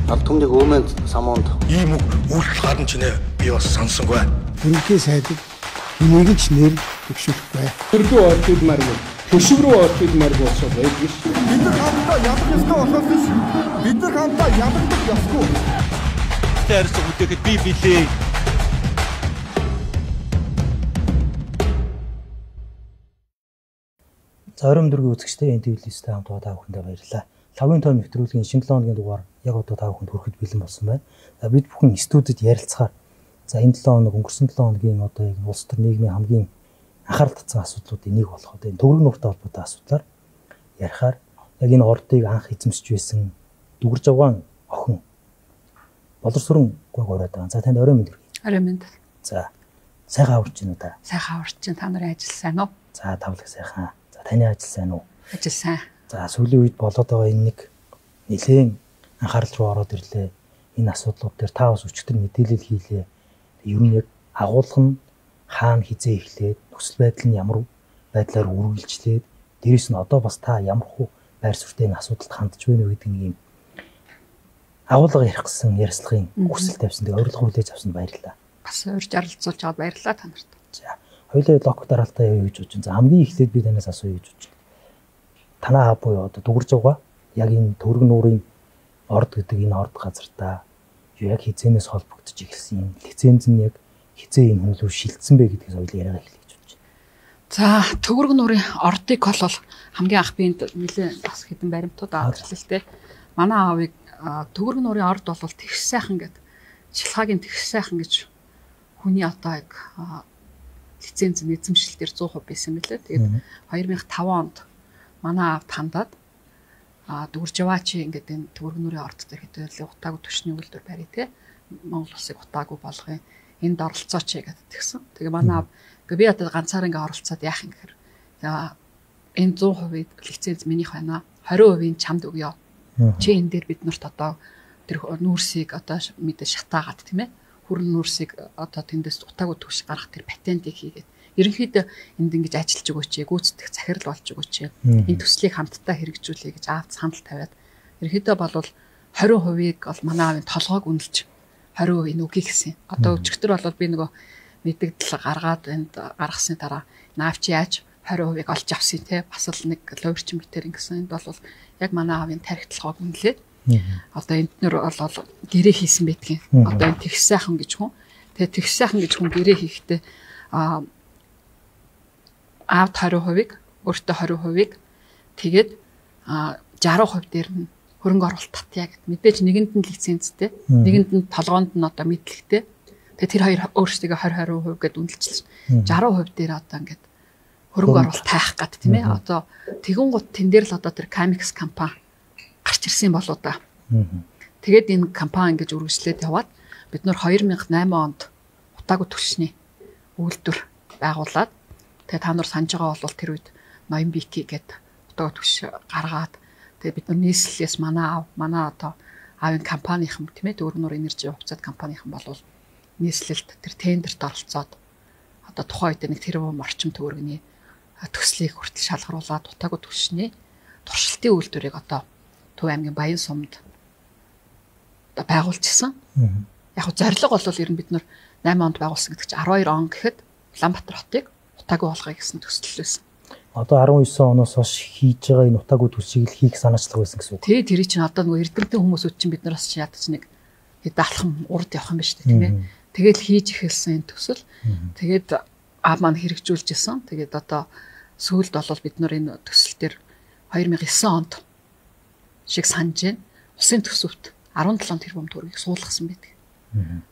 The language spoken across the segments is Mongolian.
Алт түмнийг Өөмөнд самуунд ийм үг үйлдэл гарна ч нэ би бас сонсонгүй. Бүрэнхий сайдыг хэнийг ч нэр дэвшүүлэхгүй. Төрдөө орчуулмааргүй. Төшөг рүү орчуулмааргүй болсоо байдаг ш. Бид нар хамтдаа ялах ёстой болохоос биш. Бид нар хамтдаа ялагдах ёсгүй. Тэ харьцаг бүтээхэд би билээ. За оройн дөрвийн үзэгчдээ энэ телевизтэй хамт байгаа та бүхэндээ баярлалаа. Лавын тоо нэвтрүүлгийн шинэ 7 хоногийн дугаар яг одоо та бүхэнд хүрэхэд бэлэн болсон байна. За бид бүхэн студид ярилцахаар за энэ 7 хоног өнгөрсөн 7 хоногийн одоо яг улс төр нийгмийн хамгийн анхаарал татсан асуудлуудын нэг болох одоо энэ төгрөг нууртай холбоотой асуудлаар ярихаар яг энэ ордыг анх эзэмшиж байсан дүгэр жавгаан охин Болорсүрэн гуйг ураад байгаа. За танд оройн мэнд хүргэе. Оройн мэнд. За сайхан аварч байна уу та? Сайхан аварч байна. Та нарын ажил сайн уу? За тавлаг сайхан. За таны ажил сайн уу? Ажил сайн. За сүүлийн үед болоод байгаа энэ нэг нэлээн анхаарал руу ороод ирлээ. Энэ асуудлууд дээр та бас өчигдөр мэдээлэл хийлээ. Ер нь яг агуулга нь хаана хизээ эхлээд нөхцөл байдал нь ямар байдлаар үргэлжлээд дээрэс нь одоо бас та ямар хуу байр суурьтай энэ асуудалд хандж байна вэ гэдэг нэг юм агуулга ярих гэсэн ярилцлагын хүсэл тавьсан. Тэгээ урилга хүлээж авсанд баярлалаа. Бас урьж оролцуулж аваад баярлалаа та нарт. За хоёулаа лок дараалтаа явъя гэж бодож байна. За хамгийн эхлээд би танаас асууя гэж бодож байна. Танаа аав буюу одоо дүгэрж байгаа яг энэ төгрөг нуурын орд гэдэг энэ орд газартаа яг хизээнээс холбогдож эхэлсэн юм. Лиценз нь яг хизээ энэ хүн рүү шилжсэн бэ гэдгээс хоёул яриагаа эхлэе гэж бодож байна. За төгрөг нуурын ордыг бол хамгийн анх би энд нэлээ бас хэдэн баримтууд аваад ирлээ л дээ. Манай аавыг төгрөг нуурын орд бол тэгш сайхан гэдэг шилхаагийн тэгш сайхан гэж хүний одоо яг лиценз эзэмшил дээр 100% байсан мөлий. Тэгээд 2005 онд манай аав тандаад дүгэрж яваа чи ингээд энэ төгрөг нуурын орд дээр хэдүүлээ утаагүй түвшний үйлдвэр барь те. Монгол улсыг утаагүй болгоё. Энд оролцооч гэдэг тэгсэн. Тэгээ манай аав би одоо ганцаар ингээ оролцоод яах юм гэхээр энэ 100% лиценз минийх байна. 20% чамд өгье. Чи энэ дээр бид нарт одоо тэр нүүрсийг одоо мэдээ шатаагаад тийм ээ. Хүрэн нүүрсийг одоо тэндээс утаагүй түвш гаргах тэр патентыг хийгээд ерөнхийдөө энд ингэж ажиллаж өгөөч, гүйцэтгэх захирал болж өгөөч. Энэ төслийг хамтдаа хэрэгжүүлэе гэж аав санал тавиад ерөнхийдөө бол 20%-ийг бол манай аавын толгойг үнэлж 20% нь өгье гэсэн. Одоо өчигдөр бол би нөгөө мэдэгдэл гаргаад энд гаргасны дараа наав чи яаж 20%-ийг олж авсан те бас л нэг луйварчин битэр ингэсэн. Энд бол яг манай аавын тарих толгойг үнэлээд одоо энд нэр бол гэрээ хийсэн байдгийн. Одоо энэ тэгш сайхан гэж хүн. Тэгээ тэгш сайхан гэж хүн гэрээ хийхдээ аавд 20%-ийг, өөртөө 20%-ийг тэгээд 60% дээр нь хөрөнгө оруулалт татъя гэд. Мэдээж нэгэнд нь лицензтэй, нэгэнд нь толгоонд нь одоо мэдлэгтэй. Тэгээд тэр хоёр өөрсдөө 20 20% гэд үнэлчихсэн. 60% дээр одоо ингээд хөрөнгө оруулалт таах гад тийм ээ. Одоо тэгэн гут тэн дээр л одоо тэр Camex компани гарч ирсэн болоо да. Тэгээд энэ компани ингэж үргэлжлээд яваад бид нар 2008 онд утаагүй түвшний үйлдвэр байгуулад тэгээ та нар санаж байгаа бол тэр үед Ноён Бики гээд утаагүй түвш гаргаад тэгээ бид нар нийслэлээс манай аав, манай одоо аавын компанийнхан тийм ээ төгрөг нуур энержи хувьцаат компанийнхан болвол нийслэлд тэр тендерт оролцоод одоо тухайн үед нэг тэрбум орчим төгрөгийн төслийг хүртэл шалгаруулад утаагүй түвшний туршилтын үйлдвэрийг одоо Төв аймгийн Баян сумд одоо байгуулчихсан. Яг нь зорилго бол ер нь бид нар 8 онд байгуулсан гэдэг чинь 12 он гэхэд Улаанбаатар хотыг утаагүй болгоё гэсэн төсөл байсан. Одоо 19 оноос хойш хийж байгаа энэ утаагүй төсвийг л хийх санаачлага байсан гэсэн үг. Тий, тэр чинь одоо нөгөө эрдэмтэн хүмүүсүүд чинь бид нараас чинь ядаж нэг хэд алхам урд явах юм байна шүү дээ, тийм ээ. Тэгэл хийж эхэлсэн энэ төсөл. Тэгээд аав маань хэрэгжүүлж исэн. Тэгээд одоо сүүлд бол бид нар энэ төсөл дээр 2009 онд шиг санаж байна. Улсын төсөвт 17 тэрбум төгрөгийг суулгасан байдаг.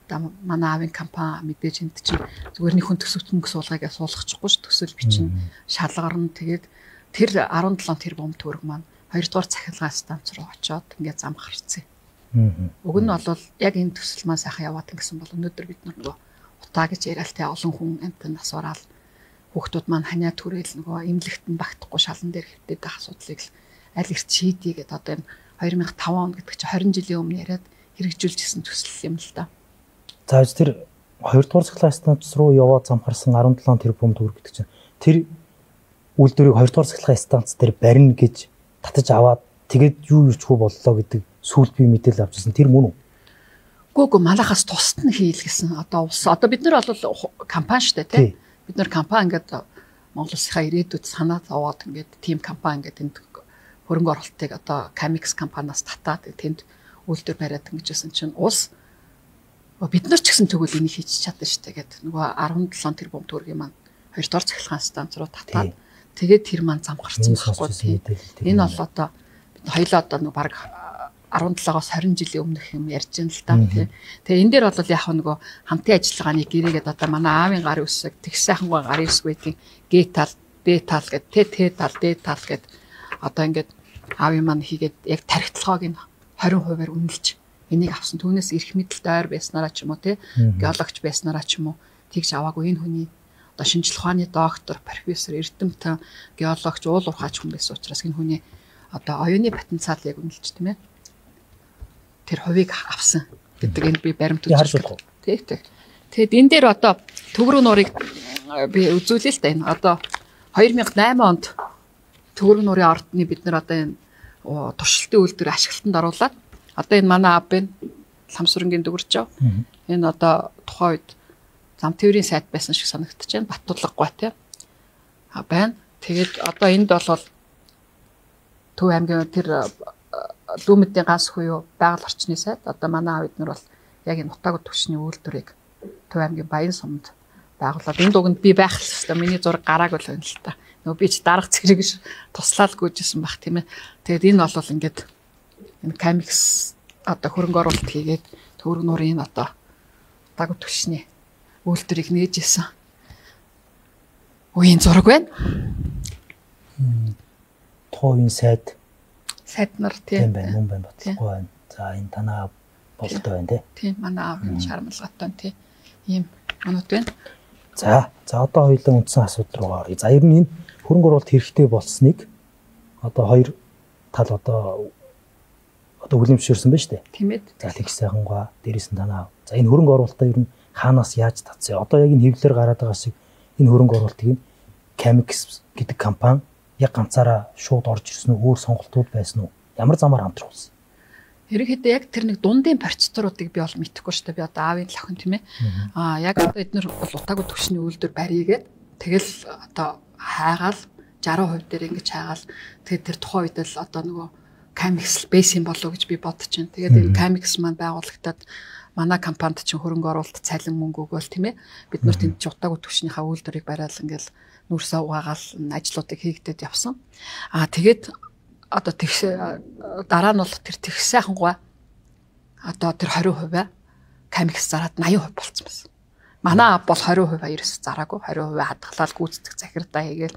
Одоо манай аавын компани мэдээж энд чинь зүгээр нэг хүн төсөвт мөнгө суулгая гэж суулгачихгүй ш төсөл бичин шалгарна. Тэгээд тэр 17 тэрбум төгрөг маань 2 дугаар цахилгаан станц руу очоод ингээд зам гарцсан. Уг нь бол яг энэ төсөл маань сайхан яваад ингэсэн бол өнөөдөр бид нар нөгөө утаа гэж яриад те олон хүн амтнд асуураал хүүхдүүд маань ханиа түрээл нөгөө имлэгт нь багтахгүй шалан дээр хэвтээд байх асуудлыг л аль эрт шийдье гэдээ одоо энэ 2005 он гэдэг чинь 20 жилийн өмнө яриад хэрэгжүүлж исэн төсөл юм л да. За тэр 2 дугаар цахилгаан станц руу яваад замхарсан 17 тэрбум төгрөг гэдэг чинь тэр үйлдвэрийг 2 дугаар цахилгаан станц дээр барина гэж татаж аваад тэгээд юу юучгүй боллоо гэдэг сүүлд би мэдээлэл авчихсан. Тэр мөн үү? Гүү манайхаас тусад нь хийлгэсэн. Одоо улс одоо бид нар бол компани шүү дээ, тий. Бид нар компани ингээд Монгол улсынхаа ирээдүйд санаа зовоод ингээд тим компани ингээд энд хөрөнгө оруулалтыг одоо Camix компаниас татаад тэнд үйлдвэр бариад ингэжсэн чинь улс бид нар ч гэсэн тэгвэл энийг хийж чадна шүү дээ гэд нөгөө 17 тэрбум төгрөгийн маань хоёрдугаар цахилгаан станц руу татаад тэгээд тэр маань зам гарсан байхгүй. Энэ бол одоо бид хоёлоо одоо нөгөө баг 17-оос 20 жилийн өмнөх юм ярьж байна л да тий. Тэгээ энэ дээр бол яг нөгөө хамтын ажиллагааны гэрээгээд одоо манай аавын гарын үсэг, тэгш сайхангүй гарын үсэг байдгийн Г тал, Б тал гэд, Т Т тал, Д тал гэд одоо ингээд аавын маань хийгээд яг тархитлагыг нь 20%-аар үнэлж энийг авсан. Түүнээс эрх мэдэлд ойр байснараа ч юм уу тий, геологч байснараа ч юм уу тэгж аваагүй. Энэ хүний одоо шинжлэх ухааны доктор, профессор, эрдэмтэн, геологч, уул уурхаач хүн байсан учраас энэ хүний одоо оюуны потенциал яг үнэлж тийм ээ. Тэр хувийг авсан гэдэг энд би баримт үзүүлж байна. Тэг тэг. Тэгэд энэ дээр одоо Төгрөг нуурыг би үзүүлээ л та энэ. Одоо 2008 онд Төгрөг нуурын ордны бид нар одоо энэ туршилтын үйлдвэр ашиглалтанд оруулаад одоо энэ манай ав байна. Ламсүрэнгийн дүгэрч. Энэ одоо тухайн үед зам тээврийн сайд байсан шиг санагдаж байна. Баттулгагүй тий. А байна. Тэгээд одоо энд бол Төв аймгийн тэр Лүмэдийн ганц хүү байгаль орчны сайд. Одоо манай аав эднэр бол яг энэ утаагүй түвшний үйлдвэрийг Төв аймгийн Баян сумд байгуулад энэ дуганд би байх л хэвээр миний зураг гараагүй л байна л та. Нөгөө би ч дарга зэрэг туслаал гүйжсэн байх тийм ээ. Тэгээд энэ бол ингээд энэ Camix одоо хөрөнгө оруулалт хийгээд Төгрөг нуурын одоо утаагүй түвшний үйлдвэрийг нээж исэн үеийн зураг байна. Тухайн үеийн сайд нар тийм байна, мөн байна, батлахгүй байна. За энэ танаа болтой байна тий. Тийм, манай аав шармалгатай байна тий. Ийм манууд байна. За одоо хоёулаа үндсэн асуудал руу оръё. За ер нь энэ хөрөнгө оруулалт хэрэгтэй болсныг одоо хоёр тал одоо хүлэмжшүүлсэн байна шүү дээ. Тийм ээ. За тэгш сайхангаа дээрээс нь танаа. За энэ хөрөнгө оруулалтаа ер нь хаанаас яаж татсан? Одоо яг энэ хэвлэлээр гараад байгаа шиг энэ хөрөнгө оруулалтыг нь Camix гэдэг компани яг ганцаараа шууд орж ирсэн үү? Өөр сонголтууд байсан уу? Ямар замаар хамтрах болсон? Ерөнхийдөө яг тэр нэг дундын процедуруудыг би бол мэдэхгүй шүү дээ. Би одоо аавын лахын тийм ээ. Аа яг одоо эднэр бол утаагүй түвшний үйлдвэр барьгээд тэгэл одоо хайгаал 60% дээр ингэж хайгаал тэгээд тэр тухайн үед л одоо нөгөө Camix байсан болов уу гэж би бодож байна. Тэгээд энэ Camix маань байгуулагдаад манай компанид чинь хөрөнгө оруулалт цалин мөнгө өгөөл тийм ээ. Бид нар тэнд чи утаагүй түвшнийхаа үйлдвэрийг бариад ингээл нүрсээ угаагаал ажлуудыг хийгдээд явсан. Аа тэгээд одоо тэгш дараа нь бол тэр тэгш сайхангүй одоо тэр 20% Camix зараад 80% болцсон байсан. Манай ав бол 20% ерөөс зараагүй 20% хадгалаад гүйцэтгэх захирдаа хийгээл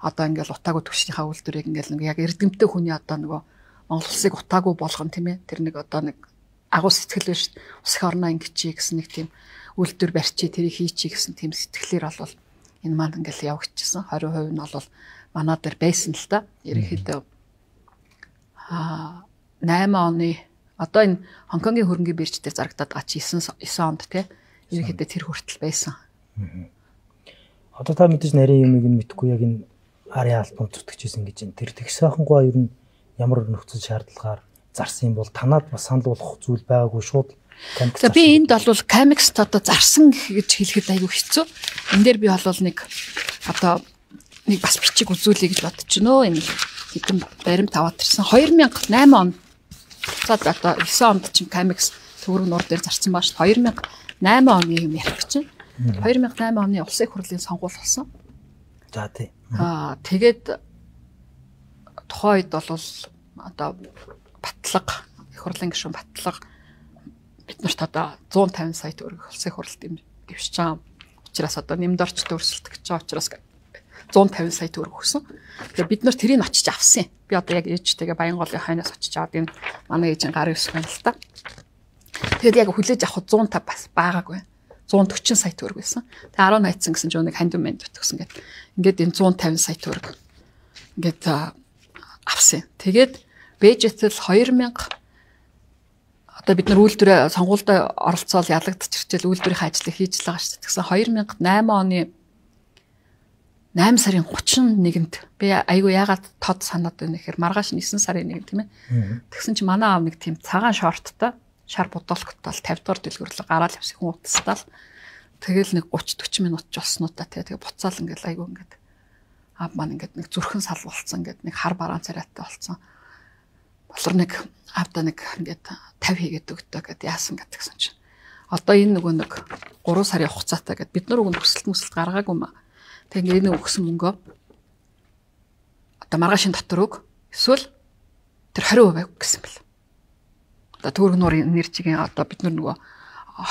одоо ингээл утаагүй түвшнийхаа үйлдвэрийг ингээл нэг яг эрдэмтдээ хүний одоо нөгөө Монгол улсыг утаагүй болгон тийм ээ. Тэр нэг одоо нэг агуу сэтгэл биш улсын орноо ингэчий гэсэн нэг тийм үйлдвэр барьчий тэрийг хийчий гэсэн тийм сэтгэлээр бол энэ маань ингээл явагдчихсан. 20% нь бол манай дээр байсан л та. Ерөнхийдөө 8 оны одоо энэ Хонконгийн хөрөнгийн бирж дээр зарагдаад байгаа чи 9 онд тий ерөнхийдөө тэр хүртэл байсан. Одоо та мэдээж нарийн юмыг нь мэдэхгүй яг энэ арын албанд зүтгэжсэн гэж энэ тэр тэгш сайхангүй ер нь ямар нөхцөл шаардлагаар зарсан юм бол танаад бас санал болгох зүйл байгаагүй шууд Camix. За би энд бол Camix-т одоо зарсан гэж хэлэхэд айгүй хэцүү. Энэ дээр би бол нэг одоо нэг бас бичиг үзүүлэе гэж бодож байна. Энэ хэдэн баримт аваад ирсэн. 2008 он. За одоо 9 онд чинь Camix Төгрөг нуур дээр зарсан бааш. 2008 оны юм ярих гэж байна. 2008 оны улсын их хурлын сонгуул болсон. За тий. Аа тэгээд тухайн үед бол одоо Батлага, их хурлын гишүүн Батлага бид нарт одоо 150 сая төгрөг улсын их хурлд дэвшиж байгаа. Учраас одоо нэмд орчтой өрсөлдөх гэж байгаа учраас 150 сая төгрөг өгсөн. Тэгээ бид нар тэрийг очиж авсан юм. Би одоо яг ээжтэйгээ Баянголын хойноос очиж аваад энэ манай ээжийн гарын үсэг байна л та. Тэгээд яг хүлээж авах 150 бас байгаагүй. 140 сая төгрөг байсан. Тэгээ 10 найцсан гэсэн чинь нэг хандив мэнд битгсэн гэдэг. Ингээд энэ 150 сая төгрөг ингээд авсан. Тэгээд бэжэтэл 2000 одоо бид нар үйлдвэрээ сонгуульд оролцоол ялагдчихжэл үйлдвэрийн ажлыг хийж л байгаа шүү дээ. Тэгсэн 2008 оны 8 сарын 31-нд би айгүй яагаад тод санаад байна гэхээр маргааш 9 сарын 1 тийм ээ. Тэгсэн чинь манай аав нэг тийм цагаан шорттой шар бодолктой л 50 дугаар дэлгүүрлэг гараал явсан хүн утастаал. Тэгэл нэг 30 40 минут ч болсноо та тий. Тэгээ буцаал ингээл айгүй ингээд аав маань ингээд нэг зүрхэн сал болцсон ингээд нэг хар бараан царайтай болцсон. Болор нэг аавда нэг ингээд 50 хийгээд өгдөө гэд яасан гэтгсэн чинь. Одоо энэ нөгөө нэг 3 сарын хугацаатай гэд бид нар уг нь хүсэлт мүсэлт гаргаагүй маа. Тэг ингээд энэ өгсөн мөнгөө одоо маргаашийн дотор өг эсвэл тэр 20% гэсэн бэл. Одоо төгрөг нуурын нэрчигийн одоо бид нар нөгөө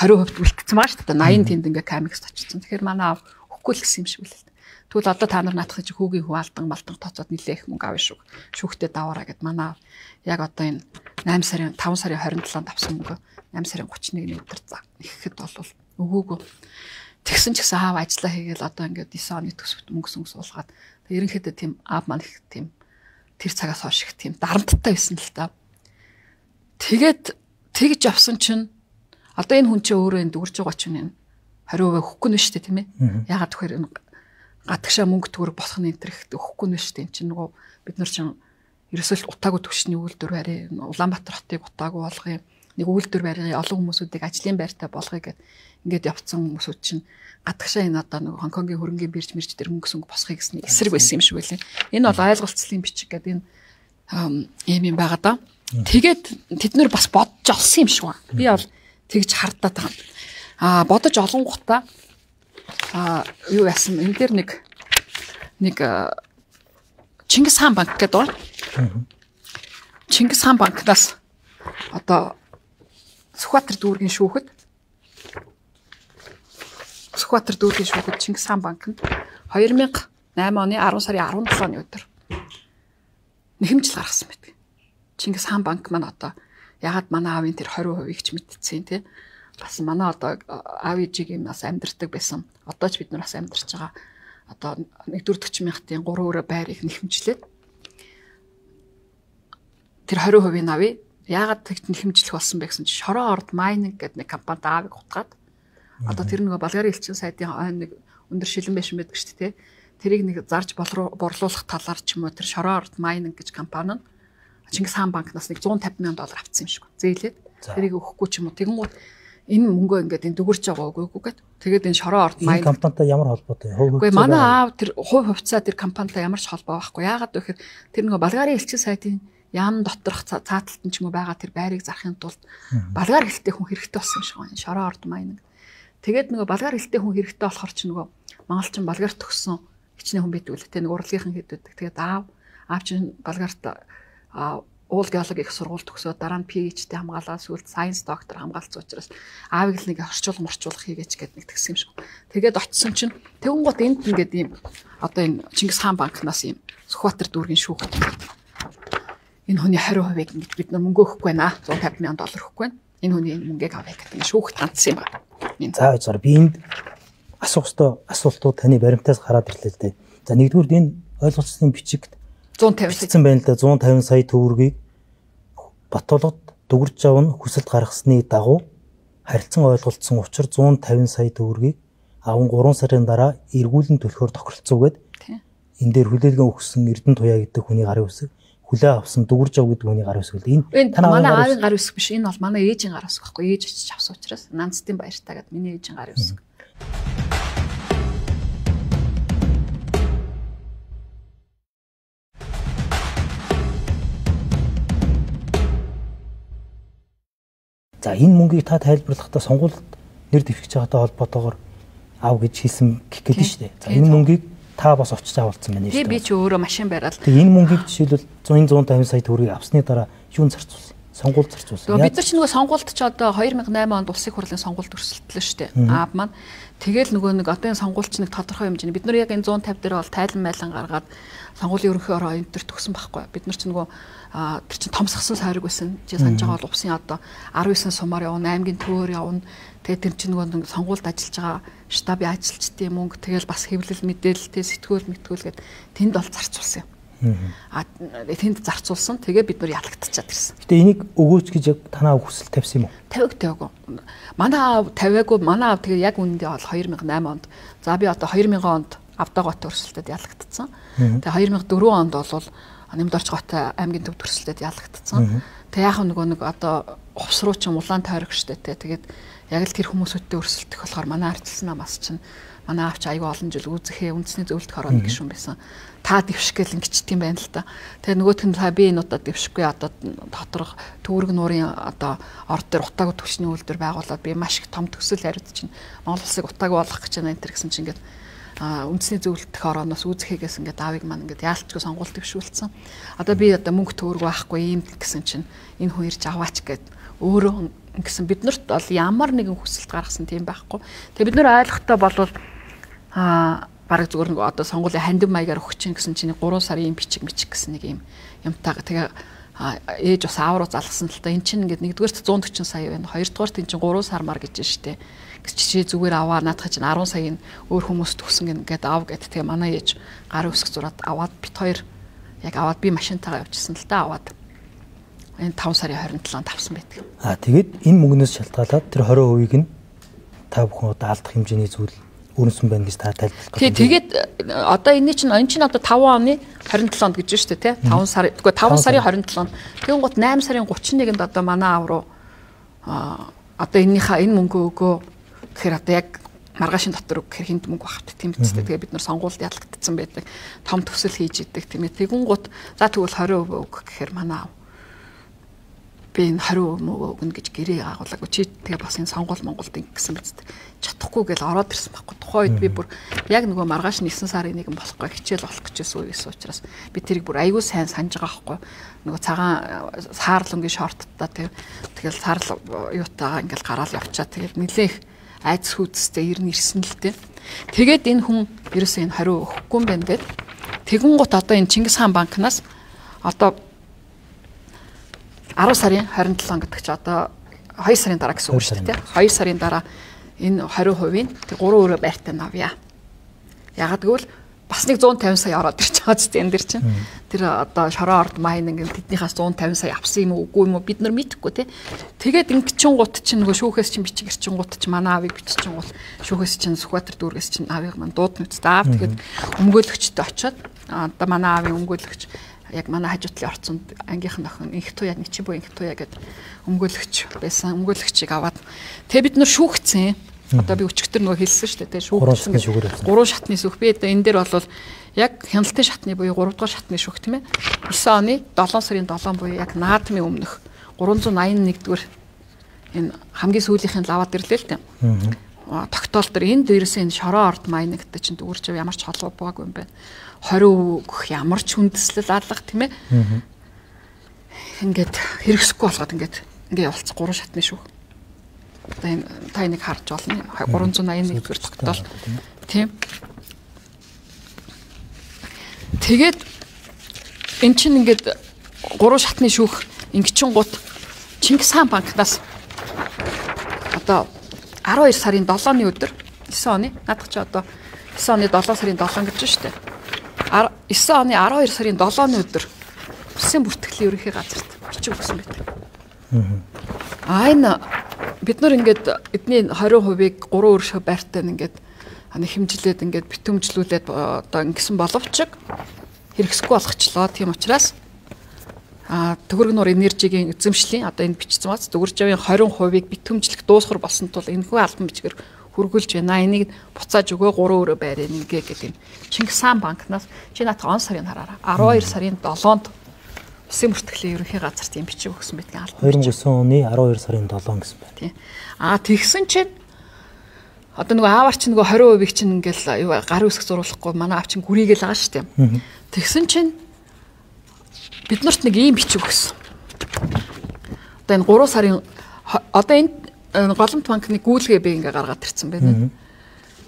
20% үлдсэн байгаа шүү дээ. 80 тэнд ингээ камикс очсон. Тэгэхээр манай аав өгөхгүй л гэсэн юм шиг үлээ. Тэгвэл одоо та нар наадах чи хүүгийн хүү алдан малдан тооцоод нилээх мөнгө авна шүү. Шүүхтэй даваараа гэд манай аав яг одоо энэ 8 сарын 5 сарын 27-нд авсан мөнгө 8 сарын 31-ний өдөр ихэхэд бол өгөөгүй. Тэгсэн ч гэсэн аав ажиллаа хийгээл одоо ингээд 9 оны төсөвт мөнгө сөнгө суулгаад тэг ерөнхийдөө тийм аав маань их тийм тэр цагаас хойш их тийм дарамттай байсан л та. Тэгээд тэгж авсан чинь одоо энэ хүн чинь өөрөө энэ дүгэрж байгаа чинь энэ 20% өгөхгүй нь шүү дээ тийм ээ. Ягаад тэгэхээр энэ гадагшаа мөнгө төгрөг босох нь энэ төр их өгөхгүй нь шүү дээ. Энэ чинь нөгөө бид нар чинь ерөөсөө л утаагүй төвшний үйлдвэр барь, Улаанбаатар хотыг утаагүй болгоё, нэг үйлдвэр барья, олон хүмүүсүүдийг ажлын байртай болгоё гэд ингээд явцсан хүмүүсүүд чинь гадагшаа энэ одоо нөгөө Хонконгийн хөрөнгийн бирж мэрж дээр мөнгө сөнгө босхийг гэсэн эсрэг байсан юм шиг байлээ. Энэ бол ойлголцлын бичиг гэдэг энэ ийм юм байгаа даа. Тэгээд тэд нэр бас бодож олсон юм шиг байна. Би бол тэгж хардаад байгаа. Аа бодож олонгуудаа юу яасан энэ дээр нэг Чингис хаан банк гэдэг байна. Чингис хаан банкнаас одоо Сүхбаатар дүүргийн шүүхэд Чингис хаан банкнд 2008 оны 10 сарын 17-ны өдөр нэхэмжил гаргасан байдаг. Чингис хаан банк маань одоо ягаад манай аавын тэр 20%-ийг ч мэдсэн тий. Бас манай одоо аав ээжигийн бас амьдардаг байсан. Одоо ч бид нар бас амьдарч байгаа. Одоо 140 мянгатын 3 өрөө байрыг нэхэмжлээд тэр 20%-ийг авъя. Яагаад тэгж нэхэмжлэх болсон бэ гэсэн чинь Шороо орд майнинг гэдэг нэг компанид аавыг хутгаад одоо тэр нөгөө Болгарын элчин сайдын ойн нэг өндөр шилэн байшин байдаг шүү дээ. Тэрийг нэг зарж борлуулах талаар ч юм уу тэр Шороо орд майнинг гэж компани нь Чингис хаан банкнаас нэг 150 мянган доллар авсан юм шиг. Зээлээд тэрийг өгөхгүй ч юм уу. Тэгэнгүүт энэ мөнгөө ингээд энэ дүгэрч байгаа үгүй гэд. Тэгээд энэ Шороо орд майнинг компанитай ямар холбоотой? Үгүй манай аав тэр хувь хувьцаа тэр компанитай ямар ч холбоо байхгүй. Яагаад вэ гэхээр тэр нөгөө Болгарын элчин сайдын яам доторх цааталт нь ч юм уу байгаа тэр байрыг зарахын тулд болгар хэлтэй хүн хэрэгтэй болсон юм шиг байна. Шороо орд майнинг. Тэгээд нөгөө болгар хэлтэй хүн хэрэгтэй болохоор ч нөгөө монголчин болгарт төгссөн хичнээн хүн байдаг л тэ нэг урлагийнхан хэд байдаг. Тэгээд аав чинь болгарт уул геологи их сургууль төгсөөд дараа нь PhD хамгаалаад сүүлд science доктор хамгаалсан учраас аавыг л нэг орчуулга хийгээч гэд нэг тэгсэн юм шиг. Тэгээд очисон чинь тэгэнгუут энд ингээд ийм одоо энэ Чингис хаан банкнаас ийм Сүхбаатар дүүргийн шүүхэд энэ хүний 20%-ийг ингэж бид нар мөнгө өгөхгүй байна. 150 мянган доллар өгөхгүй байна. Энэ хүний энэ мөнгийг авъя гэдэг ингэ шүүхт хандсан юм байна. За баярлалаа. Би энд асуух ёстой асуултууд таны баримтаас гараад ирлээ л дээ. За нэгдүгээр энэ ойлголцсны бичигт 150 сая байна л да. 150 сая төгрөгийг Батулгад дүгэрж авна хүсэлт гаргасны дагуу харилцан ойлголцсон учир 150 сая төгрөгийг аван 3 сарын дараа эргүүлэн төлөхөөр тохиролцоогээд энэ дээр хүлээлгэн өгсөн Эрдэнэ Туяа гэдэг хүний гарын үсэг хүлээ авсан дүгэрж ав гэдэг хүний гарын үсэг л энэ манай аавын гарын үсэг биш, энэ бол манай ээжийн гарын үсэг байхгүй. Ээж очиж авсан учраас Нанцтын баяртай гэдэг миний ээжийн гарын үсэг. За энэ мөнгийг та тайлбарлахдаа сонгуульд нэр дэвшиж байгаатай холбоотойгоор ав гэж хэлсэн гэх гээд нь шүү дээ. За энэ мөнгийг та бас очиж авалцсан байна шүү дээ. Би ч өөрөө машин бариад. Тэгээ энэ мөнгийг жишээлбэл 100 150 сая төгрөгийг авсны дараа юунд зарцуулсан? Сонгуульд зарцуулсан. Бид нар ч нөгөө сонгуульд ч одоо 2008 онд улсын хурлын сонгуульд өрсөлдлөө шүү дээ. Аав маань тэгэл нөгөө нэг одоо энэ сонгуульч нэг тодорхой хэмжээний бид нар яг энэ 150 дээр бол тайлан майлан гаргаад сонгуулийн ерөнхий ороо энэ төр төгсөн байхгүй. Бид нар ч нөгөө тэр чинь томсгосон сойрог байсан. Чи санаж байгаа бол усын одоо 19 сумаар явна, аймгийн төвөөр явна. Тэгээд тэр чинь нөгөө сонгуульд ажиллаж байгаа штабын ажилчдын мөнгө, тэгэл бас хэвлэл мэдээлэл, тэ сэтгүүл мэтгүүл гэд тэнд бол зарцуулсан юм. Тэнд зарцуулсан. Тэгээ бид нар ялагдчихад ирсэн. Гэтэ энийг өгөөч гэж яг танаа хүсэл тавьсан юм уу? Тавиаг. Манай аав тавиагүй. Манай аав тэгээ яг үнэндээ бол 2008 онд. За би одоо 2000 онд Авдаа гот өрсөлдөд ялагдсан. Тэгээ 2004 онд бол Нэмдорч готой аймгийн төв өрсөлдөд ялагдсан. Тэгээ яг нөгөө нэг одоо хувьс руу ч улаан тойрог штэ тэ. Тэгээд яг л тэр хүмүүсүүдтэй өрсөлдөх болохоор манай ардчилсан намаас чинь манай аавч айгүй олон жил үүзэхээ үндэсний зөвлөлт хорооны гишүүн байсан. Та дэвших гээл ингэчт юм байна л та. Тэгээ нөгөөх нь би энэ удаа дэвшихгүй одоо доторх төвөрг нуурын одоо орд дээр утаагүй түвшний үйлдвэр байгуулад би маш их том төсөл хариуц чинь Монгол улсыг утаагүй болгох гэж байна энэ төр гэсэн чинь ингээд үндэсний зөвлөлт хорооноос үүзэхээс ингээд аавыг маань ингээд яалтчгүй сонгуульд дэвшүүлсэн. Одоо би одоо мөнгө төгрөг байхгүй ийм гэсэн чинь энэ хүн ирж аваач гэд өөрөө гэсэн бид нарт бол ямар нэгэн хүсэлт гаргасан тийм байхгүй. Тэгээ бид нар ойлгохтой болвол бараг зүгээр нэг одоо сонгуулийн хандив маягаар өгч чинь гэсэн чинь 3 сарын бичиг мичиг гэсэн нэг юм юмтайгаа тэгээ ээж бас аав руу залгасан л та эн чинь ингээд нэгдүгээрт 140 сая байна. Хоёрдугаарт эн чинь 3 сар мар гэж штэ. Гэж чи зүгээр аваа наадах чинь 10 саяын өөр хүмүүст өгсөн ингээд ав гэд тэгээ манай ээж гар өсөх зураад аваад бит хоёр яг аваад би машинтайгаа явчихсан л та аваад энэ 5 сарын 27-нд авсан байдаг. Тэгээд энэ мөнгнөөс шалтгаалаад тэр 20%-ийг нь та бүхэн одоо алдах хэмжээний зүйл өрнөсөн байна гэж та тайлбарлах гэж. Тэгээд одоо энэ чинь одоо 5 оны 27-нд гэж шүү дээ тий. 5 сар үгүй 5 сарын 27-нд. Тэгэн гут 8 сарын 31-нд одоо манай аав руу одоо энэнийхээ энэ мөнгөө өгөө гэхээр одоо яг маргаашин дотор гэхээр хинт мөнгө багт тийм биз дээ. Тэгээ бид нар сонгуульд ялагдсан байдаг. Том төсөл хийж идэг тийм ээ. Тэгэн гут за тэгвэл 20% өг гэхээр манай аав би энэ 20% мөнгө өгнө гэж гэрээ агуулаагүй. Чи тэгээ бас энэ сонгуул Монголд ингэсэн биз дээ. Чадахгүй гэл ороод ирсэн байхгүй. Тухайн үед би бүр яг нөгөө маргааш 9 сарын 1 болохгүй хичээл болох гэжсэн үе байсан учраас би тэрийг бүр айгүй сайн санаж байгаа байхгүй. Нөгөө цагаан саарлангийн шорттой тэгэл саарл юутайгаа ингээл гараал явчаа. Тэгээд нилээх айдас хүйцтэй ирнэ ирсэн л дээ. Тэгээд энэ хүн ерөөсөө энэ 20 өгөхгүй юм байна гэд. Тэгэн гут одоо энэ Чингис хаан банкнаас одоо 10 сарын 27 гэдэг чи одоо 2 сарын дараа гэсэн үг шүү дээ. 2 сарын дараа энэ 20%-ийн тэр 3 өрөө байртай навья. Ягаад гэвэл бас нэг 150 сая ороод ирж байгаа ч энэ дэр чинь. Тэр одоо шороо орд майнинг тэднийхээс 150 сая авсан юм уу үгүй юм уу бид нар мэдэхгүй тий. Тэгээд ингэчин гут чинь нөгөө шүүхээс чинь бичиг ирчин гут чинь манай аавыг биччин гут шүүхээс чинь Сүхбаатар дүүргээс чинь аавыг маань дуудна үст. Аав тэгээд өмгөөлөгчтэй очиод одоо манай аавын өмгөөлөгч яг манай хажуу талын орцонд ангийнхан охин инх туяа нэг чи буй инх туяа гэд өмгөөлөгч байсан. Өмгөөлөгчийг аваад тэгээ бид нар шүүгцэн. Одоо би өчигдөр нөгөө хэлсэн шүү дээ. Шүүгцэн. 3 шатны шүүх. Би одоо энэ дээр бол яг хяналтын шатны буюу 3 дугаар шатны шүүх тийм ээ. 9 оны 7 сарын 7 буюу яг наадмын өмнөх 381 дугаар энэ хамгийн сүүлийнх нь лаваад ирлээ л тийм. Тогтоол дээр энэ дээрээс энэ шороо орд майнагтай чинь дүүрч ямар ч холбоо байгаагүй юм байна. 20 өгөх ямар ч хүндэслэл алга тийм ээ. Ингээд хэрэгсэхгүй болгоод ингээд ингээ явуулц 3 шатны шүүх. Одоо энэ та энийг харж болно. 381 дугаар тогтоол. Тийм. Тэгээд эн чинь ингээд 3 шатны шүүх ингэчин гут Чингис хаан банкнаас одоо 12 сарын 7-ны өдөр 9 оны наадах чи одоо 9 оны 7 сарын 7 гэж шүү дээ. 9 оны 12 сарын 7-ны өдөр улсын бүртгэлийн ерөнхий газарт бичиг өгсөн байдаг. Энэ бид нар ингээд эдний 20%-ийг 3 өршөө байртай ингээд хэмжилээд ингээд битүүмжлүүлээд одоо ингэсэн боловч хэрэгсэхгүй болгочлоо. Тийм учраас төгрөг нуур энержигийн эзэмшлийн одоо энэ бичсэн бац Дүгэржавийн 20%-ийг битүүмжлэх дуусгар болсон тул энэхүү албан бичгээр хөргүүлж байна. Энийг буцааж өгөө 3 өрөө байраа нэгэ гэдэг юм. Чингис хаан банкнаас чи наадах он сарын хараараа 12 сарын 7-нд улсын бүртгэлийн ерөнхий газарт юм бичиг өгсөн байдаг албан. 2009 оны 12 сарын 7 гэсэн байна. Тийм. Тэгсэн чинь одоо нөгөө аавар чинь нөгөө 20%-ийг чинь ингээл юу гар үсэх зуруулахгүй манай аав чинь гүрийгээл байгаа шүү дээ. Тэгсэн чинь бид нарт нэг ийм бичиг өгсөн. Одоо энэ 3 сарын одоо энэ Голомт банкны гүйлгээ би ингээ гаргаад ирсэн байна.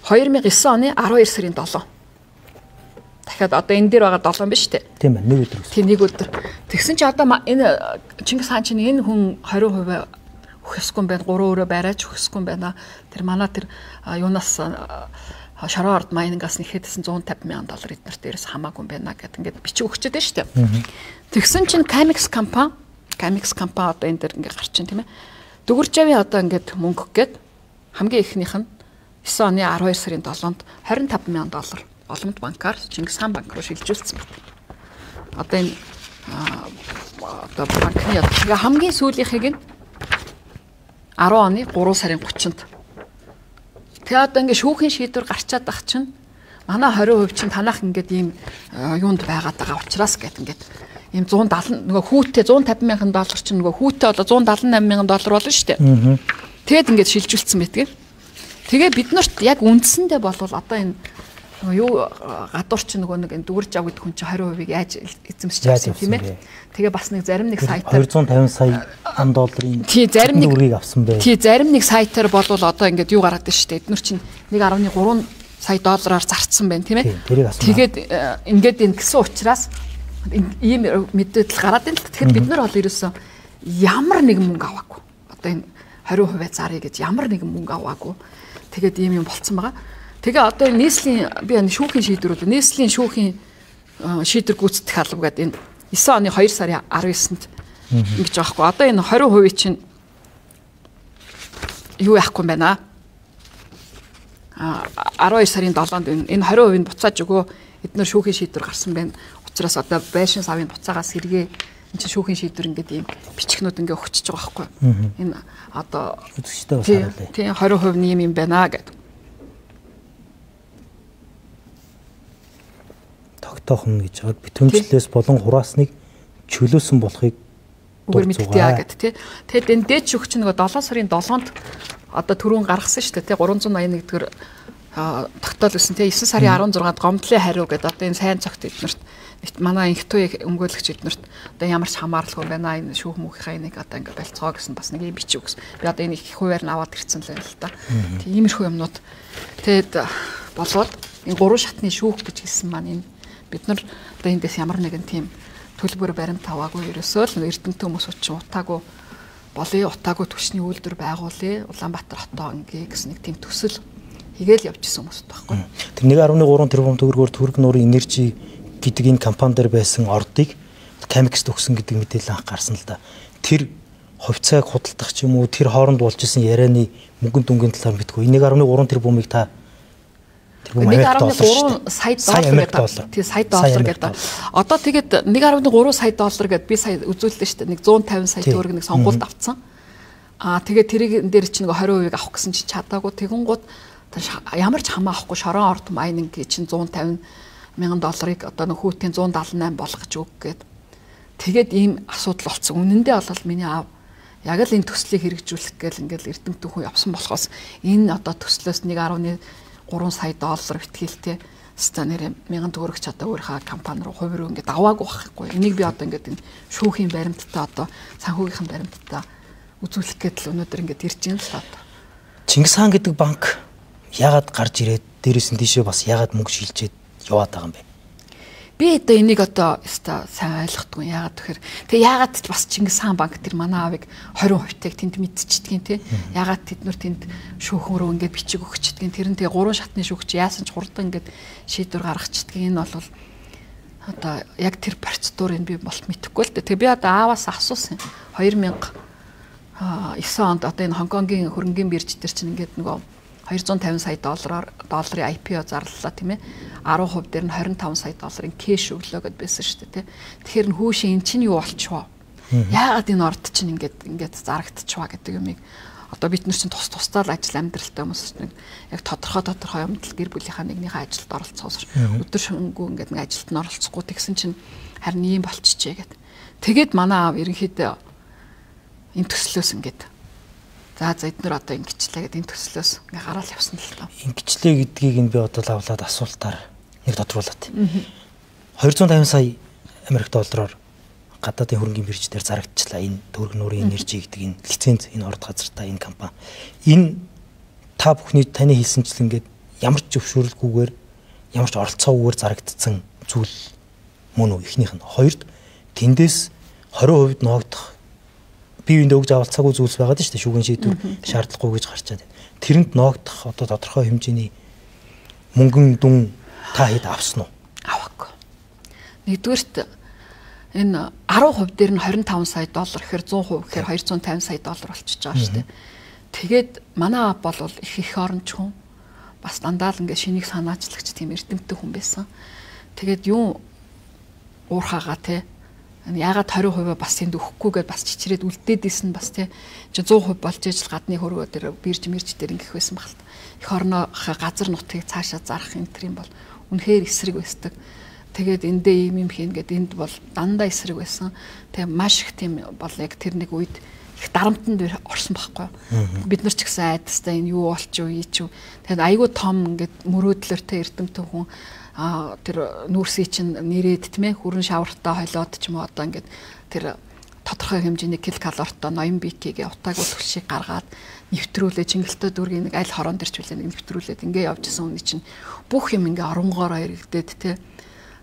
2009 оны 12 сарын 7. Дахиад одоо энэ дээр байгаа 7 биш үү? Тийм байна. Нэг өдөр. Тийм нэг өдөр. Тэгсэн чи одоо энэ Чингис хаан чинь энэ хүн 20% өгөх ёсгүй юм байна. 3 өрөө бариач өгөх ёсгүй юм байна. Тэр манай тэр юунаас шороо орд майнингаас нэхэдсэн 150 мянган доллар эднэрт дээрээс хамаагүй юм байна гэд ингээд бичиг өгчөөд байна шүү дээ. Тэгсэн чинь Camex компани одоо энэ дээр ингээд гарч ин тийм ээ. Дүгэржавийн одоо ингээд мөнгө гээд хамгийн эхнийх нь 9 оны 12 сарын 7-нд 25 мянган доллар. Боломт банкаар Чингис хаан банк руу шилжүүлсэн байна. Одоо энэ одоо банкны тэгээ хамгийн сүүлийнхийг нь 10 оны 3 сарын 30-нд. Тэгээ одоо ингээ шүүхийн шийдвэр гарчаад ах чинь манай 20% чинь танах ингээд ийм юунд байгаад байгаа учраас гэт ингээд ийм 170 нөгөө хүүтэй 150 мянган доллар чинь нөгөө хүүтэй болоо 178 мянган доллар болно шүү дээ. Тэгээд ингээд шилжүүлсэн байдаг. Тэгээ бид нарт яг үндсэндээ болвол одоо энэ юу гадуур чинь нөгөө нэг энэ дүгэрж ав гэдэг хүн чинь 20%-ийг яаж эзэмшиж авсан тийм ээ. Тэгээ бас нэг зарим нэг сайтаар 250 сая ам долларын тий зарим нэг үргийг авсан бай. Тий зарим нэг сайтаар болвол одоо ингээд юу гараад байна шүү дээ. Эднүр чинь 1.3 сая доллараар зарцсан байна тийм ээ. Тэгээд ингээд энэ гэсэн учраас ийм мэдээлэл гараад байна л. Тэгэхээр бид нар бол ерөөсөн ямар нэгэн мөнгө аваагүй. Одоо энэ 20% заръя гэж ямар нэгэн мөнгө аваагүй. Тэгээд ийм юм болцсон байгаа. Тэгээ одоо энэ нийслэлийн би энэ шүүхийн шийдвэрүүд нийслэлийн шүүхийн шийдвэр гүйцэтгэх алба гэдэг энэ 9 оны 2 сарын 19-нд ингэж байгаа хгүй. Одоо энэ 20% чинь юу яахгүй юм байна аа. 12 сарын 7-нд энэ 20% нь буцааж өгөө. Эднэр шүүхийн шийдвэр гарсан байна. Учираас одоо байшин савын буцаагаас сэргээ энэ чинь шүүхийн шийдвэр ингээд ийм бичгнүүд ингээ өгчөж байгаа байхгүй. Энэ одоо үзэгчтэй бас харуулъя. Тийм 20% нь ийм юм байна гэдэг. Тогтоохон гэж байгаа. Битүүмжлээс болон хураасныг чөлөөсөн болохыг үгээр мэдтээ гэдэг тий. Тэгэд энэ дээд шүүх чинь нөгөө 7 сарын 7-нд одоо түрүүн гаргасан шүү дээ тий 381 дэх тогтоол өсөн тий 9 сарын 16-нд гомдлын хариу гэдэг одоо энэ сайн цогт эднэрт манай инх туйг өмгөөлөгч эднэрт одоо ямар ч хамааралгүй байна энэ шүүх мөнхийнхаа энийг одоо ингээ болцгоо гэсэн бас нэг юм бичиг өгсөн. Би одоо энэ их хуваар нь аваад ирсэн л байна л та. Тиймэрхүү юмнууд тэгэд болвол энэ гурван шатны шүүх гэж хэлсэн маань энэ бид нар одоо эндээс ямар нэгэн тийм төлбөр баримт аваагүй ерөөсөө л эрдэмтэн хүмүүс чинь утаагүй болъё, утаагүй түвшний үйлдвэр байгуулъя, Улаанбаатар хотоо ингээ гэсэн нэг тийм төсөл хийгээл явж исэн хүмүүс байхгүй. Тэр 1.3 тэрбум төгрөгөөр Түрэг нуурын энержи гэдэг энэ компани дээр байсан ордыг Камикст өгсөн гэдэг мэдээлэл анх гарсан л да. Тэр хувьцааг худалдах ч юм уу тэр хооронд болж исэн ярианы мөнгөн дүнгийн талаар мэдгүй. 1.3 тэрбумыг та 1.3 сая доллар гэдэг. Тий сая доллар гэдэг. Одоо тэгээд 1.3 сая доллар гэдээ би сая үзүүллээ шүү дээ. Нэг 150 сая төгрөг нэг сонгуульд авцсан. Аа тэгээд тэрийг дээр чинь нэг 20% авах гэсэн чинь чадаагүй. Тэгэнгუთ ямар ч хамаа авахгүй шорон орд майнинг чинь 150 мянган долларыг одоо нэг хүүтийн 178 болгож өг гээд. Тэгээд ийм асуудал болцсон. Үнэндээ бол миний аав яг л энэ төслийг хэрэгжүүлэх гээл ингээл эрдэмтэн хүн явсан болохоос энэ одоо төслөөс 1.3 сая доллар битгийлтэй ста нэр мянган төгрөгч одоо өөрийнхөө компани руу хувь руу ингээд аваагүй байхгүй. Энийг би одоо ингээд энэ шүүхийн баримттай одоо санхүүгийнхэн баримттай үзүүлэх гээд л өнөөдөр ингээд ирж байна л одоо. Чингис хаан гэдэг банк яагаад гарч ирээд дээрээс нь тийшээ бас яагаад мөнгө шилжээд яваад байгаа юм бэ? Би одоо энийг одоо өстой сайн ойлгохгүй. Яагаад тэгэхээр тэг яагаад ч бас Чингис хаан банк тэр манай аавыг 20%-ийг тэнд мэдчихдгийн тий. Яагаад тэд нар тэнд шүүхэн рүү ингээд бичиг өгчдгийн тэр нь тэг гурван шатны шүүгч яасан ч хурдан ингээд шийдвэр гаргачдгийн энэ бол одоо яг тэр процедурыг би болт мэдэхгүй л дээ. Тэг би одоо ааваас асуусан. 2009 онд одоо энэ Хонконгийн хөрөнгийн бирж дээр чинь ингээд нөгөө 250 сая долларын IPO зарлалаа тийм ээ. 10% дээр нь 25 сая долларын кэш өглөө гэд байсан шүү дээ тий. Тэгэхээр хүүшин эн чинь юу болчихвоо? Яагаад энэ орд чинь ингээд зарагдчихваа гэдэг юмыг одоо бид нар чинь тус тусдаа л ажил амьдралтай хүмүүс чинь яг тодорхой юмд л гэр бүлийнхаа нэгнийхээ ажилд оролцоос өдөр шөнөгүй ингээд нэг ажилд нь оролцохгүй тэгсэн чинь харин ийм болчихжээ гэд. Тэгээд манай аав ерөнхийдөө энэ төслөөс ингээд за эднэр одоо ингэчлээ гэдэг энэ төслөөс ингээ гараал явсан л та. Ингэчлээ гэдгийг нь би одоо лавлаад асуултаар нэг тодруулаад. 250 сая Америк доллараар гадаадын хөрөнгийн бирж дээр зарагдчихлаа. Энэ Түрэг нуурын энержи гэдэг энэ лиценз энэ орд газартаа энэ компани. Энэ та бүхний таны хэлсэнчлэн ингээд ямар ч зөвшөөрлгүйгээр ямар ч оролцоогүйгээр зарагдсан зүйл мөн үү эхнийх нь. Хоёрд тэндээс 20% ноогдох бие биендээ өгж авалцаагүй зүйлс байгаад шүү дээ. Шүүгийн шийдвэр шаардлагагүй гэж гарчаад байна. Тэрэнд ноогдох одоо тодорхой хэмжээний мөнгөн дүн та хэд авсан уу? Аваагүй. Нэгдүгээрт энэ 10% дээр нь 25 сая доллар гэхээр 100% гэхээр 250 сая доллар болчихж байгаа шүү дээ. Тэгээд манай аав бол их оронч хүн. Бас дандаа л ингээд шинийг санаачлагч тийм эрдэмтэн хүн байсан. Тэгээд юу уурхаага те ягаад 20% бас энд өгөхгүйгээд бас чичрээд үлдээд исэн бас те чи 100% болж ижил гадны хөргөө дээр бирж мэрж дээр ингэх байсан баг л. Эх орноо газар нутгийг цаашаа зарах энэ төр юм бол үнэхээр эсрэг байсан. Тэгээд эндээ ийм юм хийн гэд энд бол дандаа эсрэг байсан. Тэгээ маш их тийм бол яг тэр нэг үед их дарамтанд орсон байхгүй. Бид нар ч гэсэн айдастай энэ юу болчих вэ, чи юу. Тэгээд айгүй том ингээд мөрөөдлөөр те эрдэмтэн хүн тэр нүүрсийг чинь нэрээд тийм ээ хүрэн шавартаа холиод ч юм уу одоо ингээд тэр тодорхой хэмжээний кил калоритой ноён бикийг утаагүй түлшийг гаргаад нэвтрүүлээ Чингэлтэй дүүргийн нэг аль хорон дээр ч үлээ нэг нэвтрүүлээд ингээ явж исэн хүний чинь бүх юм ингээ оронгоороо эргэлдээд те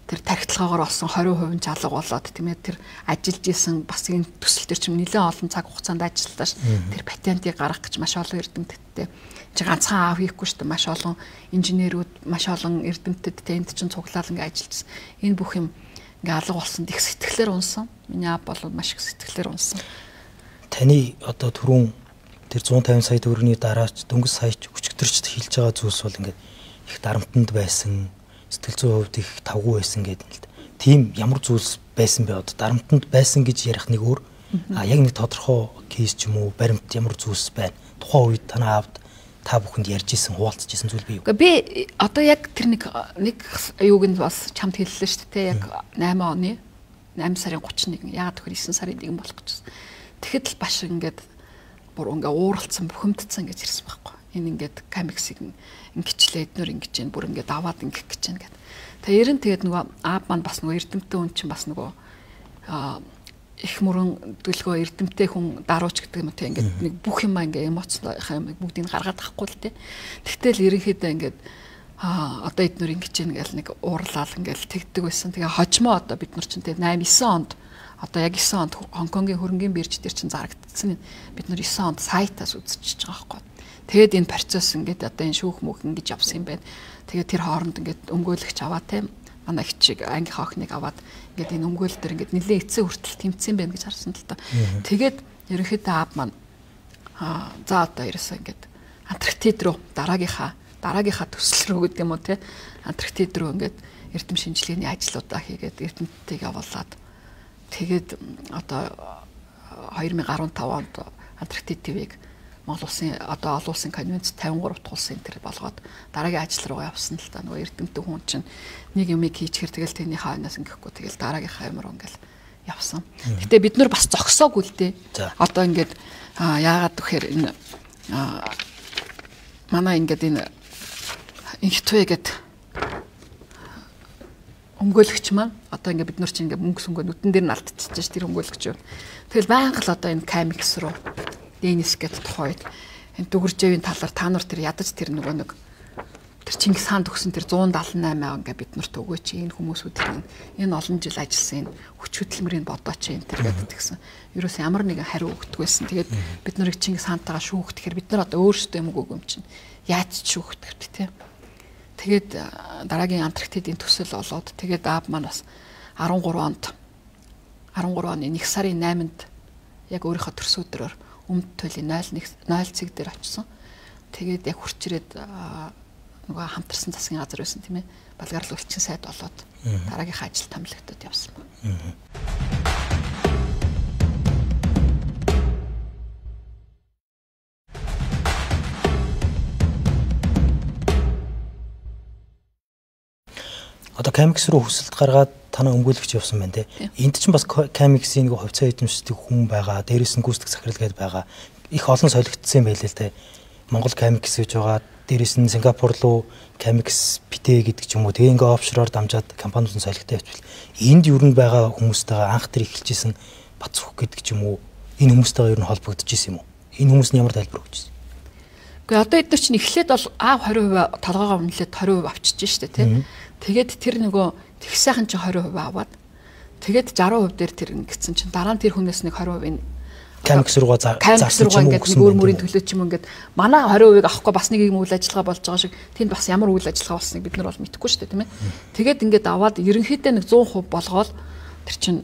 тэр тархитлагаагаар олсон 20% нь чалга болоод тийм ээ тэр ажиллаж исэн бас энэ төсөл төр чинь нэлээд олон цаг хугацаанд ажиллалаа ш. Тэр патентыг гаргах гэж маш олон эрдэмтдтэй чи ганцхан аав хийхгүй шүү дээ. Маш олон инженерүүд, маш олон эрдэмтэд тэнд чинь цуглаал ингээ ажиллажсэн. Энэ бүх юм ингээ алга болсон. Их сэтгэлээр унсан. Миний аав бол маш их сэтгэлээр унсан. Таны одоо түрүүн тэр 150 сая төгрөгийн дараач дөнгөж саяч өчигдөрчд хэлж байгаа зүйлс бол ингээ их дарамтанд байсан, сэтгэл зүйн хувьд их тавгүй байсан гэдэг юм л да. Тийм ямар зүйлс байсан бэ? Одоо дарамтанд байсан гэж ярих нэг өөр. А яг нэг тодорхой кейс ч юм уу, баримт ямар зүйлс байна? Тухайн үед танай аавд та бүхэнд ярьж исэн, хуваалцаж исэн зүйл бий юу? Би одоо яг тэр нэг юуг нь бас чамд хэллээ шүү дээ. Яг 8 оны 8 сарын 31, яагаад тэгэхээр 9 сарын 1 болох гэж. Тэгэхэд л баш ингээд бүр ингээ ууралцсан, бухимдсан гэж ирсэн байхгүй. Энэ ингээд комиксыг ингэчлээ, эднүр ингэж जैन, бүр ингээд аваад ингэх гэж जैन гэд. Тэгээ ерэн тэгээд нөгөө аав маань бас нөгөө эрдэмтэн хүн чинь бас нөгөө их мөрөн төлгөө эрдэмтэй хүн дарууч гэдэг юм те ингээд нэг бүх юм ингээ эмоцлынхаа юм бүгдийг гаргаад авахгүй л те. Тэгтэл ерөнхийдөө ингээд одоо эднүр ингэж जैन гэл нэг уурлал ингээл тэгдэг байсан. Тэгээ хожмоо одоо бид нар чинь те 8 9 онд одоо яг 9 онд Хонконгийн хөрөнгийн бирж дээр чинь зарагдсан. Бид нар 9 онд сайтаас үзчихэж байгаа байхгүй. Тэгээд энэ процесс ингээд одоо энэ шүүх мөх ингэж явсан юм байна. Тэгээд тэр хооронд ингээд өмгөөлөгч аваа те манай хичиг ангийнхаа охиныг аваад ингээд энэ өмгөөл дээр ингээд нэлээд эцсийн хүртэл тэмцсэн байх гэж харсан л та. Тэгээд ерөнхийдөө аав маань за одоо ерөөсөө ингээд Антарктид руу дараагийнхаа төсөл рүү гэдэг юм уу те Антарктид руу ингээд эрдэм шинжилгээний ажлуудаа хийгээд эрдэмтдийг явуулаад тэгээд одоо 2015 онд Антарктид ТV-г Монгол улсын одоо олон улсын конвенц 53 дахь улсын тэр болгоод дараагийн ажил руугаа явсан л та. Нөгөө эрдэмтэн хүн чинь нэг юмыг хийчихэр тэгэл тэрнийхээ хойноос ингэхгүй тэгэл дараагийнхаа юм руу ингээл явсан. Гэтэ бид нар бас зогсоогүй л дээ. Одоо ингээд яагаад гэхээр энэ манай ингээд энэ инхтвэ гэд өмгөөлөгч маань одоо ингээд бид нар чинь ингээд мөнгө сөнгөө нүдэн дээр нь алдчихж ш тэр өмгөөлөгч юу. Тэгэл байнга л одоо энэ камикс руу Денис гэдэг тухайд энэ дүгэржээвийн талаар та нар тэр ядаж тэр нөгөө нэг тэр Чингис хаан төгсөн тэр 178 ингээ бид нарт өгөөч энэ хүмүүсүүд энэ олон жил ажилласан энэ хүч хөдөлмөрийг бодооч энэ тэр гэдэг тэгсэн. Ерөөс ямар нэгэн хариу өгдөг байсан. Тэгээд бид нарыг Чингис хаантайгаа шүүхтэхэр бид нар одоо өөрсдөө юм өгөөг юм чинь яаж ч шүүхтэх вэ те. Тэгээд дараагийн Антарктидын төсөл болоод тэгээд аав маань бас 13 онд 13 оны 1 сарын 8-нд яг өөрийнхөө төрсөн өдрөөр өмд туйлын 0 цэг дээр очсон. Тэгээд яг хурцрээд нөгөө хамтарсан засгийн газар байсан тийм ээ. Балгаарлал элчин сайд болоод дараагийнхаа ажил томилогдоод явсан байна. Одоо Камикс руу хүсэлт гаргаад танай өмгөөлөгч явсан байна те. Энд чинь бас Камиксийн нэг хувьцаа эзэмшдэг хүн байгаа. Дээрээс нь гүйцэтгэх захирал гээд байгаа. Их олон солигдсон юм байлээ л те. Монгол Камикс гэж байгаа. Дээрээс нь Сингапур руу Камикс ПТ гэдэг ч юм уу. Тэгээ ингээ офшороор дамжаад компаниуд нь солигдсон явчихвал. Энд юу н байгаа хүмүүстэйгээ анх тэр эхэлжсэн Бацүх гэдэг ч юм уу. Энэ хүмүүстэйгээ ер нь холбогдож исэн юм уу? Энэ хүмүүс нь ямар тайлбар өгч ирсэн? Гэхдээ одоо эдгээр чинь эхлээд бол аав 20% толгоогоо үнэлээд 20% авчиж штэ тий. Тэгээд тэр нөгөө тех сайхан чинь 20% аваад тэгээд 60% дээр тэр ингэсэн чинь дараа нь тэр хүнээс нэг 20% Камикс руугаа зарсан ч юм уу ингээд нэг өөр мөрийн төлөө ч юм ингээд манай 20%-ыг авахгүй бас нэг юм үйл ажиллагаа болж байгаа шиг тэнд бас ямар үйл ажиллагаа болсныг бид нар бол мэдэхгүй шүү дээ тийм ээ. Тэгээд ингээд аваад ерөнхийдөө нэг 100% болгоол тэр чинь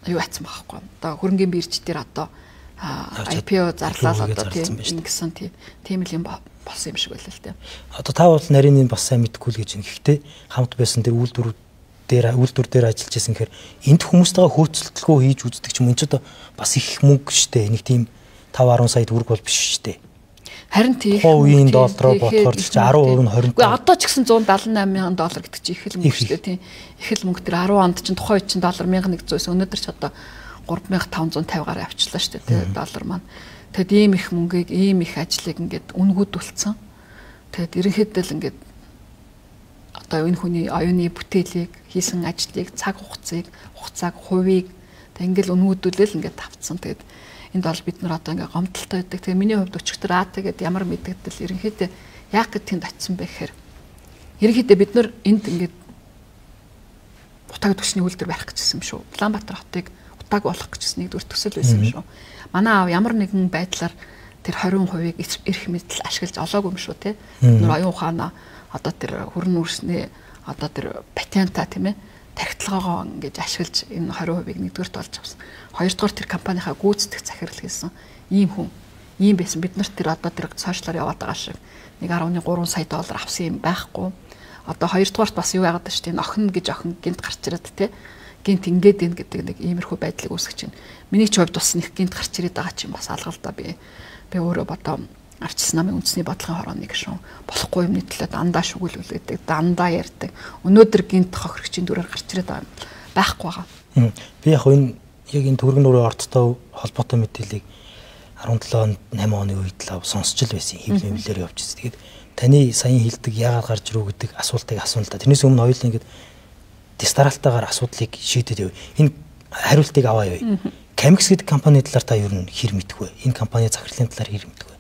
юу айцсан байхгүй. Одоо хөрөнгөний бирж дээр одоо IPO зарлал одоо тийм ингэсэн тийм л юм болсон юм шиг байлаа л дээ. Одоо та бол нарийн бас сайн мэдэхгүй л гэж байна. Гэхдээ хамт байсан тэр үйлдвэр дээр ажиллаж байсан гэхээр энд хүмүүстэйгээ хөөцөлтөлгөө хийж үздэг ч юм энэ ч одоо бас их мөнгө штэ. Нэг тийм 5 10 сая төгрөг бол биш штэ. Харин тийм үеийн доллараар бодохоор чи 10% нь 20. Үгүй одоо ч гэсэн 178 мянган доллар гэдэг чи их л мөнгө штэ тийм. Их л мөнгө тэр 10 онд чинь тухайн үед чинь доллар 1100-ээс өнөөдөр ч одоо 3550 гаруй авчлаа штэ тийм доллар маань. Тэгэд ийм их мөнгийг, ийм их ажлыг ингээд үнгүүдүүлсэн. Тэгэд ерөнхийдөө л ингээд одоо энэ хүний оюуны бүтээлийг, хийсэн ажлыг, цаг хугацааг, хувийг тэг ингээл үнгүүдүүлэл ингээд тавцсан. Тэгэд энд бол бид нар одоо ингээ гомдолтой байдаг. Тэгээ миний хувьд өчигдөр АТ гэдэг ямар мэдэгдэл ерөнхийдөө яах гэж тэнд очисон бэ гэхээр ерөнхийдөө бид нар энд ингээд Утаг түвшний үйлдвэр барих гэж ирсэн юм шүү. Улаанбаатар хотыг утааг болох гэж нэгдүгээр төсөл байсан юм шүү. Манай аав ямар нэгэн байдлаар тэр 20%-ийг эрх мэдэл ашиглаж олоогүй юм шүү те. Бид нар оюун ухаанаа одоо тэр хүрэн нүрсний одоо тэр патента тийм тархитлагоогоо ингэж ашиглаж энэ 20%-ийг нэгдүгээрт олж авсан. Хоёрдугаар тэр компанийнхаа гүйцэтгэх захирал хийсэн ийм хүн ийм байсан. Бид нарт тэр одоо тэр сошиалар яваад байгаа шиг 1.3 сая доллар авсан юм байхгүй. Одоо хоёрдугаарт бас юу яагаад шүү дээ. Энэ охин гэж охин гинт гарч ирээд те. Гинт ингээд ин гэдэг нэг иймэрхүү байдлыг үүсгэж байна. Миний ч хувьд бас нэг гинт гарч ирээд байгаа чинь бас алгал да би. Би өөрөө бодоо арчилсан намын үндэсний бодлогын хорооны гишүүн болохгүй юмны төлөө дандаа шүгүүлүүлдэг, дандаа ярьдаг. Өнөөдөр гинт хохирогчийн дүрээр гарч ирээд байгаа юм байхгүй байгаа. Би яг энэ яг энэ төгрөг нүрийн ордтой холбоотой мэдээллийг 17 8 оны үед л сонсч л байсан. Хэвлэл явж ирсэн. Тэгээд таны саяын хэлдэг яагаад гарч ирв гэдэг асуултыг асууна л да. Тэрнээс өмнө хоёулаа ингээд дистаралтаагаар асуудлыг шийдээд яв. Энэ хариултыг аваа явъя. Camex гэдэг компани талаар та ер нь хэр мэдэх вэ? Энэ компани захирлын талаар хэр мэдэх вэ?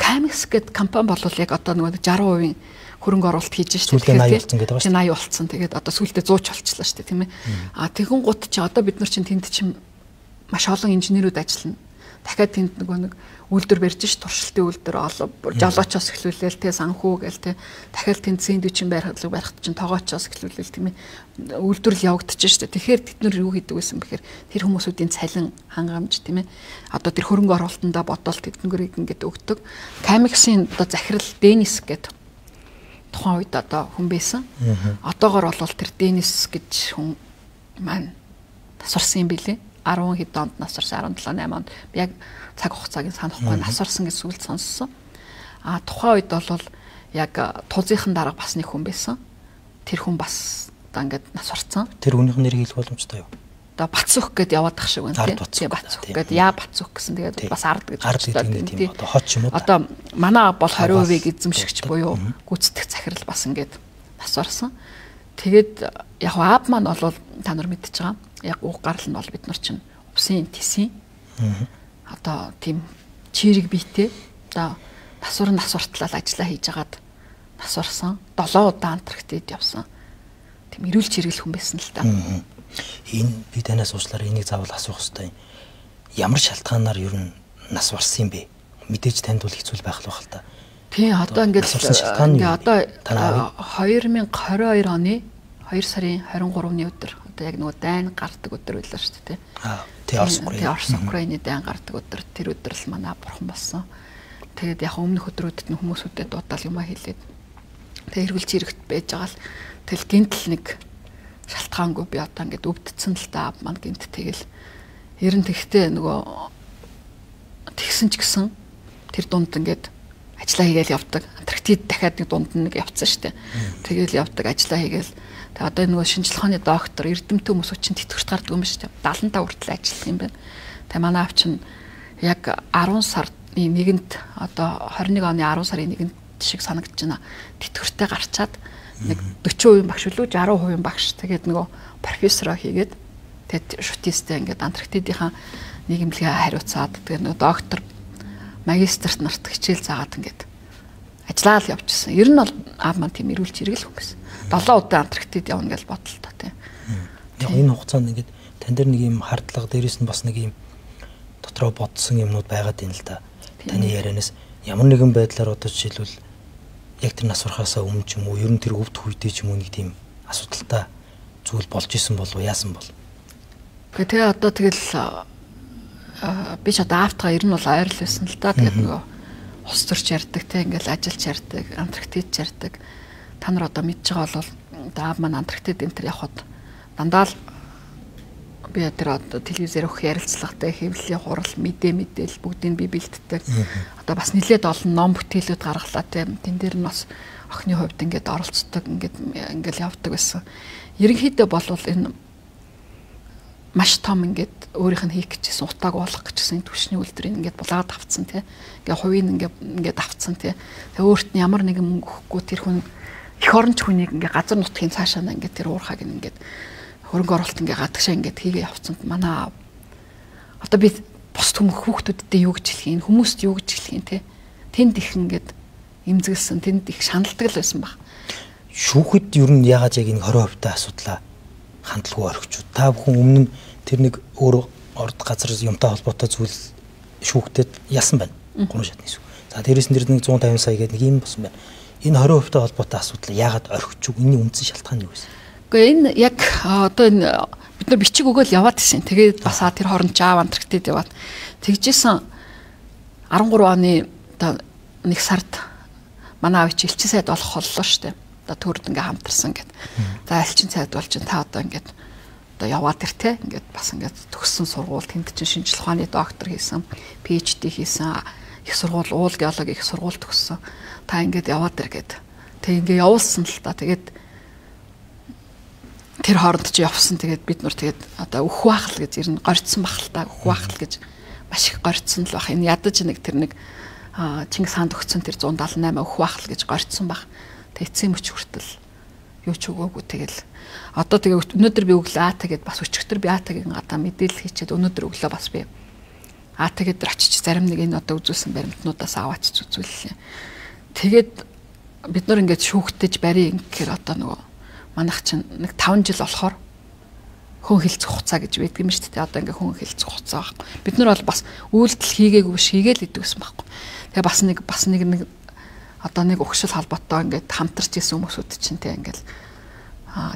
Camex гэдэг компани бол яг одоо нөгөө 60% хөрөнгө оруулалт хийж шүү дээ. 80 болсон гэдэг байна шүү. 80 болсон. Тэгээд одоо сүүлдээ 100 ч болчихлоо шүү дээ, тийм ээ. А тэгэн гут чи одоо бид нар чинь тэнд чинь маш олон инженерүүд ажиллана. Дахиад тэнд нөгөө нэг үйлдвэр барьж ш туршилтын үйлдвэр олон жолоочоос эхлүүлээл те санхүү гээл те дахиад тэнд сэндвичин байрхлаг барихт чинь тогоочоос эхлүүлээл тийм ээ үйлдвэрлэл явагдчих шүү дээ. Тэгэхээр тэд нар юу хийдэг байсан бэхээр тэр хүмүүсүүдийн цалин хангамж тийм ээ одоо тэр хөрөнгө оруулалтандаа бодоол тэднэрийг ингээд өгдөг. Camex-ийн одоо захирал Денис гэдэг тухайн үед одоо хүн байсан. Одоогор бол тэр Денис гэж хүн маань тасарсан юм билээ. 10 хэд онд нас орсон, 17 8 онд яг цаг хугацааг нь санахгүй нас орсон гэж сүлд сонссон. А тухайн үед бол яг тузынхан дарга бас нэг хүн байсан. Тэр хүн бас одоо ингээд нас орсон. Тэр хүнийх нэрийг хэлэх боломжтой юу? Одоо Бацүх гэд яваад ах шиг байна тийм. Бацүх гэд яа Бацүх гэсэн тэгээд бас ард гэж боддог тийм. Одоо хот ч юм уу. Одоо манай бол 20%-ийг эзэмшигч буюу гүйцэтгэх захирал бас ингээд нас орсон. Тэгээд яг аав маань бол та нар мэдчихэж байгаа. Яг уг гарал нь бол бид нар чинь увсын тэсийн одоо тийм чирэг биетэй одоо насвар нас уртлал ажиллаа хийж агаад нас орсон. 7 удаа Антарктид явсан. Тийм эрүүл чиргэл хүн байсан л та. Энэ би танаас уучлаарай, энийг заавал асуух хэрэгтэй. Ямар шалтгаанаар ер нь нас барсан юм бэ? Мэдээж танд бол хэцүү байх л байх л та. Тийм одоо ингээд ингээ одоо 2022 оны 2 сарын 23-ны өдөр одоо яг нөгөө дайн гардаг өдөр байлаа шүү дээ. Тий Орос Украин. Тий Орос Украины дайн гардаг өдөр тэр өдөр л манай бурхан болсон. Тэгээд яг өмнөх өдрүүдэд нь хүмүүсүүдэд дуудаал юмаа хэлээд тэг эргэлж хэрэгт байж байгаа л тэгэл гинтл нэг шалтгаангүй би одоо ингээд өвдсөн л та аав маань гинт тэгэл ер нь тэгтээ нөгөө тэгсэн ч гэсэн тэр дунд ингээд ажиллаа хийгээл явдаг. Антарктид дахиад нэг дунд нэг явцсан шүү дээ. Тэгэл явдаг ажиллаа хийгээл. Тэгээ одоо нөгөө шинжлэх ухааны доктор эрдэмтэн хүмүүс чинь тэтгэврт гардаг юм шүү дээ. 75 хүртэл ажиллах юм байна. Тэгээ манай аав чинь яг 10 сарын 1-нд одоо 21 оны 10 сарын 1-нд шиг санагдаж байна. Тэтгэвртээ гарчаад нэг 40% багш үлээ 60% багш тэгээд нөгөө профессороо хийгээд тэгээд шүтистээ ингээд Антарктидынхаа нийгэмлэгээ хариуцаад тэгээд нөгөө доктор магистрт нарт хичээл заагаад ингээд ажиллаа л явчихсан. Ер нь бол аав маань тийм эрүүл чиргэл хүн байсан. 7 удаа Антарктид явна гэж бодлоо та тийм. Яг энэ хугацаанд ингээд тань дээр нэг юм хардлага дээрээс нь бас нэг юм дотроо бодсон юмнууд байгаад байна л да. Таны ярианаас ямар нэгэн байдлаар одоо жишээлбэл яг тэр нас барахаасаа өмнө ч юм уу ер нь тэр өвдөх үедээ ч юм уу нэг тийм асуудалтай зүйл болж исэн болов яасан бол. Гэхдээ тэгээ одоо тэгэл би ч одоо аавтайгаа ер нь бол ойрл байсан л да. Тэгээд нөгөө Улс төрч ярьдаг те, ингээл ажиллаж ярьдаг, Антарктид ярьдаг. Та нар одоо мэдж байгаа бол одоо аав маань Антарктид энэ төр явхад дандаа л би тэр одоо телевизээр өгөх ярилцлагатай, хэвлэлийн хурал, мэдээлэл бүгдийг би бэлддэг. Одоо бас нэлээд олон ном бүтээлүүд гаргалаа те. Тэн дээр нь бас охины хувьд ингээд оролцдог, ингээд явдаг байсан. Ерөнхийдөө болвол энэ маш том ингээд өөрийнх нь хийх гэжсэн, утааг уулах гэжсэн түвшний үйлдвэрийг ингээд булаад авцсан тий. Ингээ хувийг ингээд авцсан тий. Тэгээ өөрт нь ямар нэгэн мөнгө өгөхгүй тэр хүн эх оронч хүнийг ингээ газар нутгийн цаашаа ингээд тэр уурхааг ингээд хөрөнгө оруулалт ингээ гадагшаа ингээд хийгээ явцсан. Манай одоо би бус түмэх хүүхдүүддээ юу гэж хэлэх юм, хүмүүст юу гэж хэлэх юм тий. Тэнд их ингээд эмзэглсэн, тэнд их шаналдаг л байсан баг. Шүүхэд ер нь яагаад яг энэ 20% та асуудлаа хандлаггүй орхичуу. Та бүхэн өмнө нь тэр нэг өөр орд газар юмтай холбоотой зүйл шүүхтэд ялсан байна. 3 шатны шүүх. За дээрээс нь тэр нэг 150 сая гэдэг нэг юм болсон байна. Энэ 20% та холбоотой асуудал яагаад орхичуу? Энэний үндсэн шалтгаан юу вэ? Гэхдээ энэ яг одоо энэ бид нар бичиг өгөөл яваад гисэн. Тэгээд бас тэр хооронд Жав Антарктид яваад тэгжсэн 13 оны одоо нэг сард манай аав чи элчин сайд болох боллоо шүү дээ. Одоо төрд ингээ хамтарсан гэд. За элчин сайд болж та одоо ингээд одоо яваад ир те. Ингээд бас ингээд төгссөн сургууль тэнд чинь шинжлэх ухааны доктор хийсэн, PhD хийсэн, их сургууль уул геологи их сургууль төгссөн. Та ингээд яваад ир гэд. Тэг ингээ явуулсан л та. Тэгээд тэр хооронд чи явсан. Тэгээд бид нар тэгээд одоо өөх бахал гэж ер нь горьдсон бах л та. Өөх бахал гэж маш их горьдсон л бах. Энэ ядаж нэг тэр нэг Чингис хаан төгссөн тэр 178 өөх бахал гэж горьдсон бах. Тэг эцсийн мөч хүртэл юу ч өгөөгүй. Тэгэл одоо тэгээ өнөөдөр би өглөө аа тэгээд бас өчигдөр би АТ-гийн гадаа мэдээлэл хийчихэд өнөөдөр өглөө бас би АТ-г дээр очиж зарим нэг энэ одоо үзүүлсэн баримтнуудаас аваач үзүүллээ. Тэгээд бид нар ингээд шүүхтэж барь ингэхээр одоо нөгөө манайх чинь нэг 5 жил болохоор хүн хилцэх хугацаа гэж байдаг юм шүү дээ. Одоо ингээ хүн хилцэх хугацаа байхгүй. Бид нар бол бас үйлдэл хийгээгүй биш хийгээл идэг гэсэн байхгүй. Тэгээ бас нэг одоо нэг угшил холбоотой ингээд хамтарч исэн хүмүүсүүд чинь те ингээл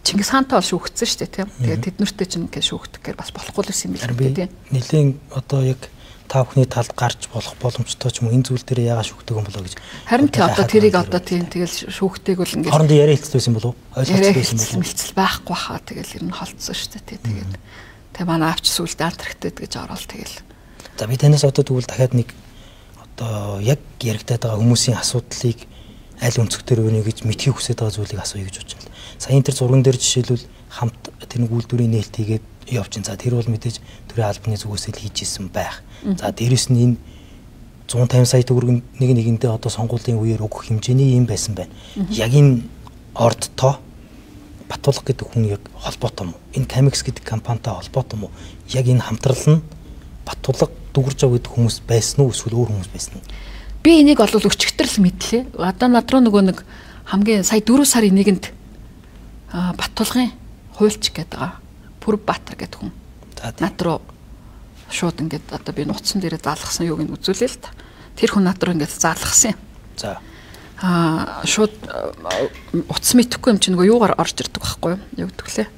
Чингис хаантай бол шүүгдсэн шүү дээ тийм. Тэгээд тэднэртэй чинь ингээд шүүгдэх гэхээр бас болохгүй л байсан юм билээ тийм. Нилээн одоо яг та бүхний талд гарч болох боломжтой ч юм уу энэ зүйл дээр яагаад шүүгдэг юм болоо гэж. Харин тий одоо тэрийг одоо тийм тэгэл шүүгтэйг бол ингээд хоорондын яриа хэлцэл байсан болов уу? Ойлголцол байсан болов уу? Мэлцэл байхгүй хаа тэгэл ер нь холдсон шүү дээ тий. Тэгээд тэг манай авч сүулт Антарктид гэж ороод тэгэл. За би танаас одоо тэгвэл дахиад нэг одоо яг яригадаад байгаа хүмүүсийн асуудлыг аль өнцгтэр өгнө гэж мэдхийг хүсэж байгаа зүйлийг асууя гэж бодож байна. Саяын тэр зурган дээр жишээлбэл хамт тэр нэг үйлдвэрийн нээлт хийгээд явж чинь. За тэр бол мэдээж төрийн албаны зүгээс л хийж исэн байх. За дээрэс нь энэ 150 сая төгрөг нэг нэгэндээ одоо сонгуулийн үеэр өгөх хэмжээний юм байсан байна. Яг энэ ордтой Батулга гэдэг хүн яг холбоотой юм уу? Энэ Camex гэдэг компанитай холбоотой юм уу? Яг энэ хамтрал нь Батулга Дүгэржав гэдэг хүмүүс байсан уу эсвэл өөр хүмүүс байсан уу? Би энийг бол өчигдөр л мэдлээ. Одоо над руу нөгөө нэг хамгийн сая 4 сарын 1-нд Батулгын хуульч гэдэг байгаа. Пүрв Баатар гэдэг хүн. Над руу шууд ингээд одоо би нууцсан дээрээ заалгасан юуг нь үзүүлээ л та. Тэр хүн над руу ингээд заалгасан юм. За. Шууд утас мэдэхгүй юм чинь нөгөө юугаар орж ирдэг байхгүй юу? Юу гэдэг лээ.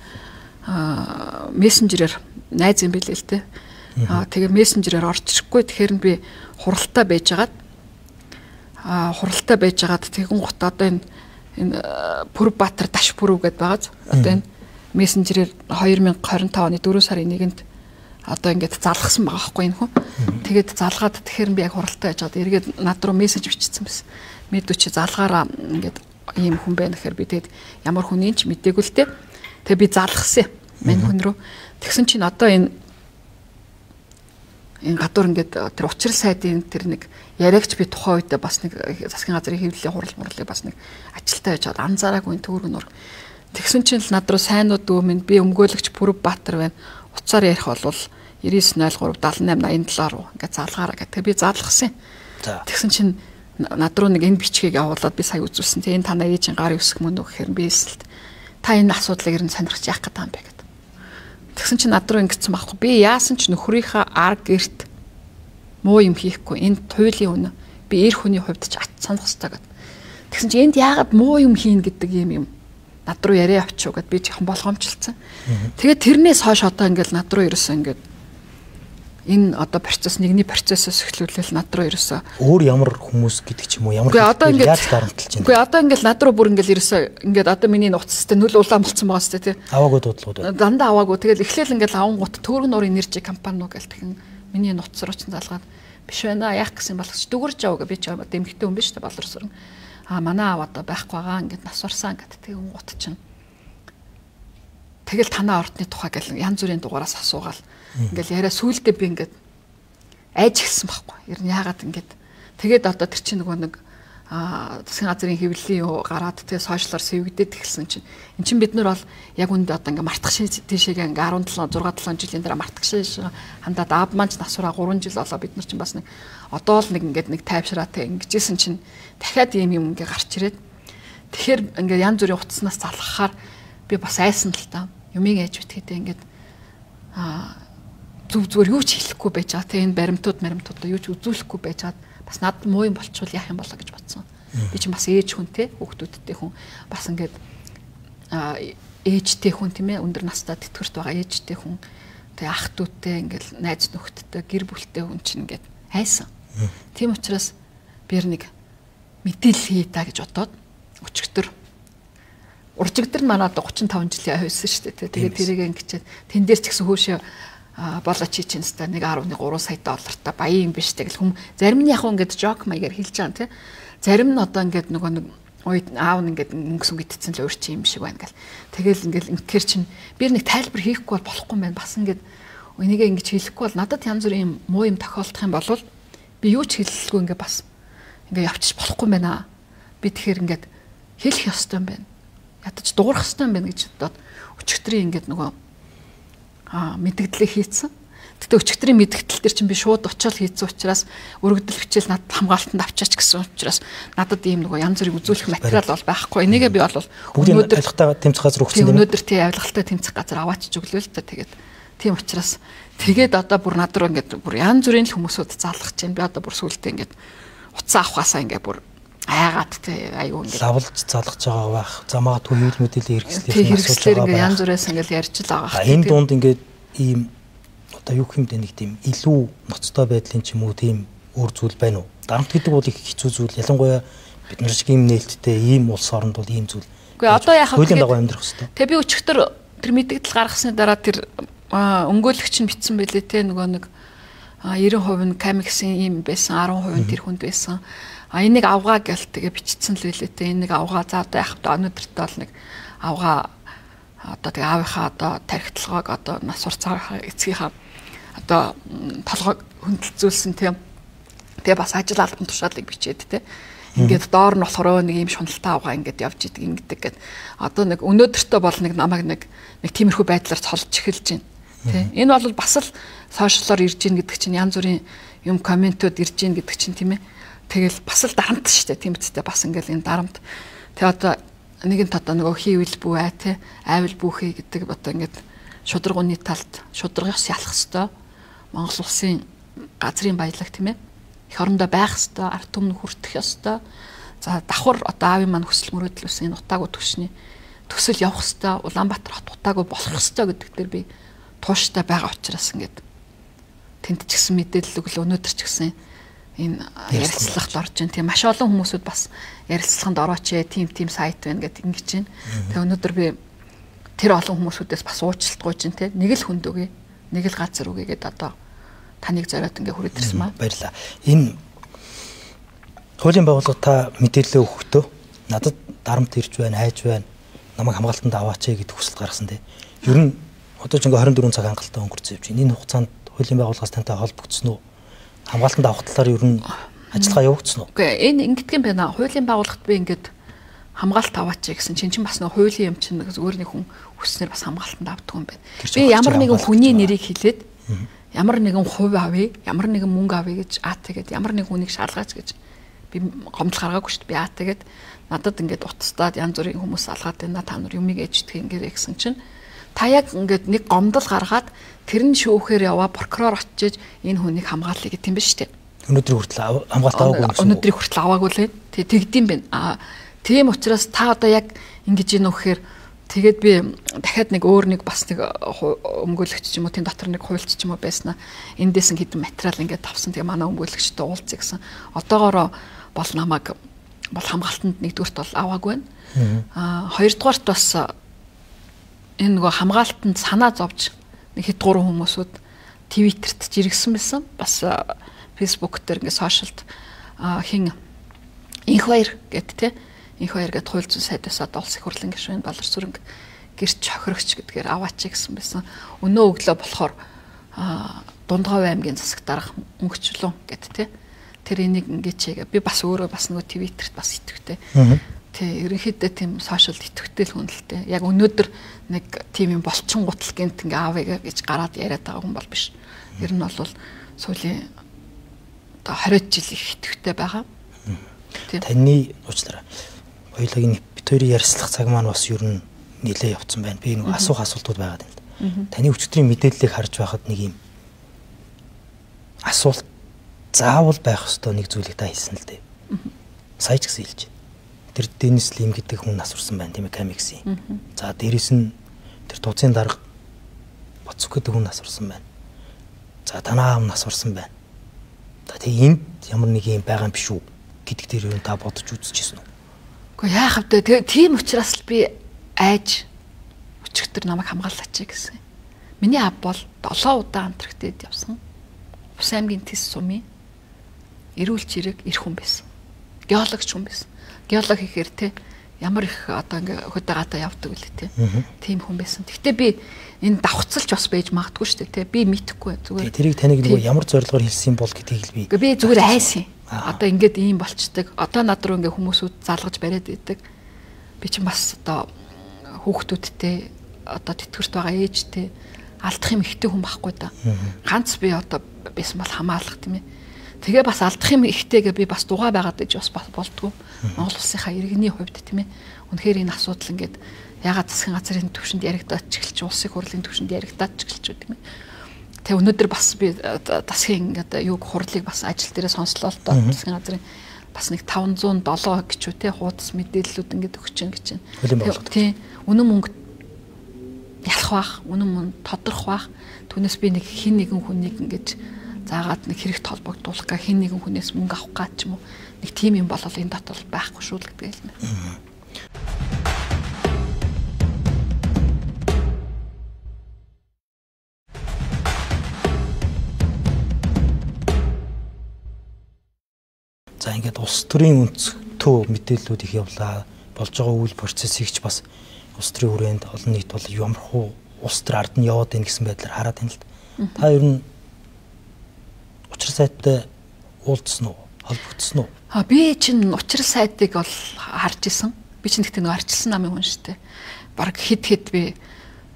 Мессенжерээр найз юм билээ л те. Тэгээ мессенжерээр орж ирэхгүй. Тэгэхээр нь би хуралтай байжгаад тэгэн гут одоо энэ Пүрв Баатар даш Пүрв гэдээ байгааз. Одоо энэ мессенжерээр 2025 оны 4 сарын 1-нд одоо ингээд залгасан байгаа байхгүй энэ хүн. Тэгээд залгаад тэгэхээр би яг хуралтай байж байгаад эргээд над руу мессеж бичсэн байсан. Мэдүү чи залгаараа ингээд ийм хүн байна гэхээр би тэгээд ямар хүнийг ч мдээгүй л те. Тэгээд би залгасан юм. Мань хүн рүү. Тэгсэн чинь одоо энэ гадуур ингээд тэр учрал сайдын тэр нэг яриагч би тухайн үедээ бас нэг засгийн газрын хэвлэлийн хурал мурлыг бас нэг ажилтаа байж байгаад анзаараагүй төгрөг нүр. Тэгсэн чинь л над руу сайн уу дүү минь би өмгөөлөгч Пүрв Баатар байна. Уцаар ярих бол 9903 78 87 руу ингээд залгаараа гэх. Тэгээ би залгасан. Тэгсэн чинь над руу нэг энэ бичгийг явуулаад би сая үзүүлсэн. Тэгээ энэ танаа ээжийн гар өсөх мөн үү гэхээр би хэлсэн. Та энэ асуудлыг ер нь сонирхож яах гэдэг юм бэ гэд. Тэгсэн чинь над руу ингэсэн байхгүй. Би яасан ч нөхрийнхээ ар герт муу юм хийхгүй. Энэ туйлын үнэ. Би эр хүний хувьд ч ач санах хэрэгтэй гэд. Тэгсэн чинь энд яагаад муу юм хийн гэдэг юм над руу яриа авчив гэд би жоохон болгоомжлцсан. Тэгээд тэрнээс хойш одоо ингээл над руу ерөөсөө ингээд Энэ одоо процесс нэгний процессоос эхлүүлэл над руу ерөөсөө өөр ямар хүмүүс гэдэг ч юм уу ямар яаж дарамтлж байна. Үгүй одоо ингээл над руу бүр ингээл ерөөсөө ингээд одоо миний нууцтай нүл улаан болцсон байгаа сте тий. Аваагүй дуудлууд. Дандаа аваагүй. Тэгэл эхлээл ингээл авангууд Төгрөг нуурын энержи компани уу гэл тэгэн миний нууц руу ч залгаад биш байна. Яах гэсэн болгоч дүгэрж аваа би ч одоо эмэгтэй хүн биш үү болор сүрэн. Аа манай аав одоо байхгүй байгаа ингээд нас барсан гэт тэгэн гут чинь. Тэгэл танаа ордны тухай гэл янз бүрийн дугаараас асуугаал. Ингээл яриа сүулдэ би ингээд айж эхэлсэн байхгүй. Ер нь яагаад ингээд тэгээд одоо тэр чинь нөгөө нэг засгийн газрын хэвлэлийн юу гараад тэгээ сошиалар сэвгдээд эхэлсэн чинь эн чинь бид нар бол яг үндэ одоо ингээд мартах тийшээгээ ингээд 17 6 7 жилийн дараа мартах шиш хандаад аав маань ч насвараа 3 жил болоо бид нар чинь бас нэг одоо л нэг ингээд нэг тайвшраатай ингэжсэн чинь дахиад ийм юм ингээд гарч ирээд тэгэхээр ингээд янз бүрийн утаснаас залхахаар би бас айсан л та. Юмыг айж битгээдээ ингээд зүг зүгээр юу ч хэлэхгүй байж байгаа. Тэ энэ баримтуудаа юу ч үзүүлэхгүй байж чад бас надад муу юм болчихвол яах юм болоо гэж бодсон. Би чинь бас ээж хүн те хүүхдүүдтэй хүн бас ингээд ээжтэй хүн тийм ээ өндөр настай тэтгэврт байгаа ээжтэй хүн тэгээ ах дүүтэй ингээд найз нөхдөдтэй гэр бүлтэй хүн чинь ингээд айсан. Тийм учраас би нэг мэдээлэл хий та гэж бодоод өчигдөр уржигдэр нь манай одоо 35 жилийн хойсон шүү дээ. Тэгээд тэрийг ингэчээд тэн дээр ч гэсэн хөөшөө болоо чи чинь ста 1.3 сая доллартай баян юм биш тэгэл хүм зарим нь яг ингээд жок маягаар хэлж байгаа тий. Зарим нь одоо ингээд нөгөө нэг ой аав нь ингээд мөнгө сүнгэдсэн л өөр чи юм шиг байна гэл. Тэгэл ингээд ингээр чинь би нэг тайлбар хийхгүй бол болохгүй юм байна. Бас ингээд энийгээ ингэж хэлэхгүй бол надад янз бүрийн юм муу юм тохиолдох юм бол би юу ч хэлэлгүй ингээд бас ингээд явчих болохгүй юм байна. Би тэгэхээр ингээд хэлэх ёстой юм байна. Ядаж дуурах ёстой юм байна гэж бодоод өчигдрийн ингээд нөгөө мэдгдлээ хийцэн. Гэтэ өчигдрийн мэдгдэл дээр чинь би шууд очиод хийцэн учраас өргөдөл хичээл надад хамгаалтанд авчаач гэсэн учраас надад ийм нөгөө янз бүрийн үзүүлэх материал бол байхгүй. Энийгээ би бол өнөөдөр авилгатай тэмцэх газар өгсөн юм. Өнөөдөр тий авилгалтай тэмцэх газар аваачиж өглөө л та. Тэгээд тийм учраас тэгээд одоо бүр над руу ингээд бүр янз бүрийн л хүмүүсүүд залгах чинь би одоо бүр сүултээ ингээд утсаа авахаасаа ингээд бүр айгаад тий айгүй ингээд лавлж залгаж байгаа байх. За магадгүй хэвлэл мэдээллийн хэрэгслээр асууж байгаа байх. Янз бүрээс ингээд ярьж л байгаа. Энэ дунд ингээд ийм одоо юу гэмдэ нэг тийм илүү ноцтой байдлын ч юм уу тийм өөр зүйл байна уу? Дарамт гэдэг бол их хэцүү зүйл. Ялангуяа бид нар шиг ийм нээлттэй ийм улс оронд бол ийм зүйл. Үгүй одоо яхаа хуулийн дагуу амьдрах хэрэгтэй. Тэгээ би өчигдөр тэр мэдэгдэл гаргасны дараа тэр өмгөөлөгч нь битсэн байлээ те нөгөө нэг 90% нь Камиксийн ийм байсан, 10% нь тэр хүнд байсан. А энийг авгаа гэл тэгээ бичсэн л байлээ те. Энийг авгаа за одоо яах вэ? Өнөөдөртөө бол нэг авгаа одоо тэгээ аавынхаа одоо тархитлагыг одоо нас урцаагаа эцгийнхаа одоо толгойг хөндлөцүүлсэн тийм. Тэгээ бас ажил албан тушаалыг бичээд те. Ингээд доор нь болохоор нэг ийм шуналтай авгаа ингээд явж идэг ингэдэг гэд. Одоо нэг өнөөдөртөө бол нэг намайг нэг тиймэрхүү байдлаар цолж эхэлж байна. Тэ. Энэ бол бас л сошиалор ирж гин гэдэг чинь янз бүрийн юм комментүүд ирж гин гэдэг чинь тийм ээ. Тэгэл бас л дарамт шүү дээ. Тийм үстэй бас ингээл энэ дарамт. Тэгээ одоо нэгэнт одоо нөгөө хийвэл бүү аа те айвал бүүхий гэдэг одоо ингээд шударга үний талд шударга ёс ялах хэвээр Монгол улсын газрын баялаг тийм ээ. Их орондоо байх хэвээр ард түмэн хүртэх ёстой. За давхар одоо аавын маань хүсэл мөрөөдөл ус энэ утаагүй түвшний төсөл явах хэвээр Улаанбаатар хот утаагүй болох хэвээр гэдэг дээр би тууштай байгаа учраас ингээд тэнд ч гэсэн мэдээлэл өглөө өнөөдөр ч гэсэн энэ ярилцлагад орж ин тийм маш олон хүмүүсүүд бас ярилцлаганд орооч ээ тийм сайт байна гэдэг ингэж байна. Тэгээ өнөөдөр би тэр олон хүмүүсүүдээс бас уучлалт гуйж ин те нэг л хүнд өгье, нэг л газар өгье гэдээ одоо таныг зориод ингээ хүрээд ирсэн маа. Баярлалаа. Энэ хуулийн байгууллага та мэдээлэл өгөхдөө надад дарамт ирж байна, айж байна, намайг хамгаалтанд аваач ээ гэдэг хүсэл гаргасан те. Ер нь одоо ч ингээ 24 цаг хангалттай өнгөрцөн явж байна. Энэ хугацаанд хуулийн байгууллагаас тантай холбогдсон уу? Хамгаалтанд авах талаар ер нь ажиллагаа явагдсан уу? Үгүй энэ ингэдэг юм байна. Хуулийн байгууллагт би ингээд хамгаалт аваач гэсэн чинь бас нэг хуулийн юм чинь зүгээр нэг хүн хүснээр бас хамгаалтанд авдаг юм байна. Би ямар нэгэн хүний нэрийг хэлээд ямар нэгэн хувь авъя, ямар нэгэн мөнгө авъя гэж аа тэгээд ямар нэгэн хүнийг шалгаач гэж би гомдол гаргаагүй шүү дээ. Би аа тэгээд надад ингээд утастаад янз бүрийн хүмүүс алгаад байна. Та нар юмыг ээждэг ингээрэй гэсэн чинь та яг ингээд нэг гомдол гаргаад тэр нь шүүхээр яваа прокурор очиж энэ хүнийг хамгаалъя гэдэг юм биш үү? Өнөөдрийн хүртэл хамгаалт аваагүй юм шиг. Өнөөдрийн хүртэл аваагүй л ээ. Тэг тэгдэм байх. Аа тийм учраас та одоо яг ингэж ийн үхээр Тэгээд би дахиад нэг өөр нэг бас нэг өмгөөлөгч ч юм уу, тийм дотор нэг хуульч ч юм уу байснаа эндээс нь хэдэн материал ингээд авсан. Тэгээ манай өмгөөлөгчтэй уулзъя гэсэн. Одоогоороо бол намайг бол хамгаалтанд нэгдүгüрт бол аваагүй байна. Хоёрдугаарт бас энэ нөгөө хамгаалтанд санаа зовж нэг хэд гурван хүмүүсүүд Твиттерт жиргсэн байсан. Бас Facebook дээр ингээд сошиалд хин инх баяр гэт те. Инх баяр гэд хууль зүйн сайдаас одоо улс их хурлын гишүүн Балар Сүрэнг гэрч хохирогч гэдгээр аваач гэсэн байсан. Өнөө өглөө болохоор Дундгав аймгийн засаг дарга Мөнгөчлөн гэд те. Тэр энийг ингэж хийгээ. Би бас өөрөө бас нөгөө Твиттерт бас итгэвтэй. Тэ ерөнхийдөө тийм сошиалд итгэвтэй л хүн л дээ. Яг өнөөдөр нэг тийм юм болчингууд л гинт ингээ аавыгаа гэж гараад яриад байгаа хүн бол биш. Ер нь бол сүүлийн одоо 20 жил их итгэвтэй байгаа. Таны уучлаарай. Хоёулагийн бит хоёрын ярилцлах цаг маань бас ер нь нэлээ явцсан байна. Би нэг асуух асуултууд байгаад байна л да. Таны өчигдрийн мэдээллийг харж байхад нэг юм асуулт заавал байх ёстой нэг зүйлийг та хэлсэн л дээ. Сая ч гэсэн хэлж байна. Тэр Денис Лим гэдэг хүн нас барсан байна тийм ээ, Камиксийн. За дээрэс нь тэр Туцын дарга Боцук гэдэг хүн нас барсан байна. За танаа аав нас барсан байна. За тэгээ энд ямар нэг юм байгаа юм биш үү гэдэг дээр юу та бодож үзчихсэн үү? Гэхдээ яах вэ? Тэгээ тийм учраас л би айж өчигдөр намайг хамгаалаач гэсэн. Миний аав бол 7 удаа Антарктид явсан. Ус аймгийн Тэс сумын эрүүл чирэг эр хүн байсан. Геологч хүн байсан. Геолог гэхээр те ямар их одоо ингээ хөдөө гадаа явдаг үлээ те. Тийм хүн байсан. Гэхдээ би энэ давхцалч бас байж магадгүй шүү дээ те. Би мэдэхгүй зүгээр. Тэрийг таныг нөгөө ямар зорилгоор хэлсэн бол гэдгийг л би. Би зүгээр айсан. Одоо ингээд ийм болчдөг. Одоо над руу ингээ хүмүүсүүд залгаж бариад идэг. Би чинь бас одоо хүүхдүүдтэй одоо тэтгэврт байгаа ээжтэй алдах юм ихтэй хүн байхгүй да. Ганц би одоо байсан бол хамгаалах тийм ээ. Тэгээ бас алдах юм ихтэйгээ би бас дугаа байгаад иж бас болдгоо. Монгол улсынхаа иргэний хувьд тийм ээ. Үнэхээр энэ асуудал ингээд ягаад засгийн газрын төвшөнд яригадаад ч эхэлж, улсын хурлын төвшөнд яригадаад ч эхэлж тийм ээ. Тэгээ өнөөдөр бас би засгийн ингээд юуг хурлыг бас ажил дээрээ сонслоо л доо. Засгийн газрын бас нэг 507 гэж үү те хуудас мэдээллүүд ингээд өгч гин гэж байна. Тийм. Үнэн мөнгө ялах бах, үнэн мөн тодрох бах. Түүнээс би нэг хин нэгэн хүнийг ингээд заагаад нэг хэрэгт холбогдуулах га хин нэгэн хүнээс мөнгө авах гад ч юм уу. Нэг тийм юм бол энэ дотор байхгүй шүү л гэдгийг хэлмээр. За ингээд улс төрийн өнцгтөө мэдээллүүд их явлаа. Болж байгаа үйл процессыг ч бас улс төрийн хүрээнд олон нийт бол ямархуу улс төр ард нь яваад байна гэсэн байдлаар хараад байна л да. Та ер нь учир сайттай уулзсан уу? Холбогдсон уу? Би чинь учир сайтыг бол харж исэн. Би чинь тэгтээ нөгөө арчилсан намын хүн шүү дээ. Бараг хэд хэд би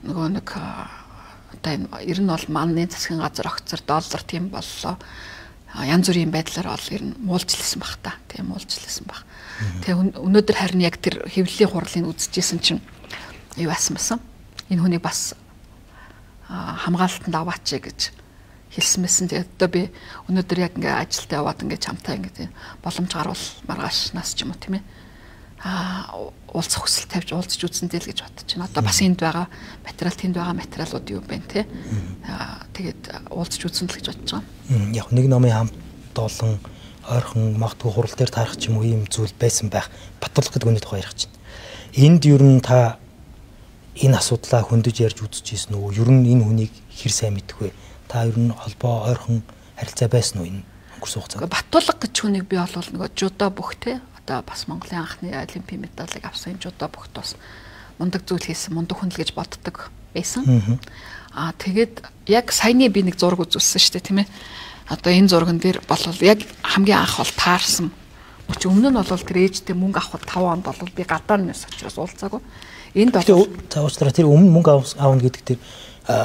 нөгөө нэг одоо энэ ер нь бол манны засгийн газар огцор доллар тийм боллоо. Янз бүрийн байдлаар бол ер нь муулжлсан баг та. Тийм муулжлсан баг. Тэгээ өнөөдөр харин яг тэр хэвлэлийн хурлыг үзчихсэн чинь юу асан байсан. Энэ хүнийг бас хамгаалтанд аваач гэж хэлсэн байсан. Тэгээд одоо би өнөөдөр яг ингээ ажилдаа яваад ингээ чамтай ингээ боломж гарвал маргаашнаас ч юм уу тийм ээ. Уулзах хүсэл тавьж уулзч үзсэн дээ л гэж бодож байна. Одоо бас энд байгаа материал, тэнд байгаа материалууд юу бэ те. Тэгээд уулзч үзсэн л гэж бодож байгаа. Яг нэг номын хамт олон ойрхон магадгүй хурал дээр таарах ч юм уу ийм зүйл байсан байх. Батлах гэдэг үний тухай ярих чинь. Энд ер нь та энэ асуудлаа хөндөж ярьж үзчихсэн үү? Ер нь энэ хүнийг хэр сайн мэдэх вэ? Та ер нь холбоо ойрхон харилцаа байсан уу энэ өнгөрсөн хугацаанд? Батулга гэж хүнийг би бол нөгөө жудо бүх те. Одоо бас Монголын анхны олимпийн медалийг авсан жудо бүгд бас мундаг зүйл хийсэн, мундаг хүн л гэж боддог байсан. Тэгээд яг саяны би нэг зураг үзүүлсэн шүү дээ, тийм ээ. Одоо энэ зурган дээр бол яг хамгийн анх бол таарсан. Өч өмнө нь бол тэр ээжтэй мөнгө авах 5 онд бол би гадаа нэс учраас уулзаагүй. Энд бол за уучлаарай, тэр өмнө мөнгө авна гэдэг тэр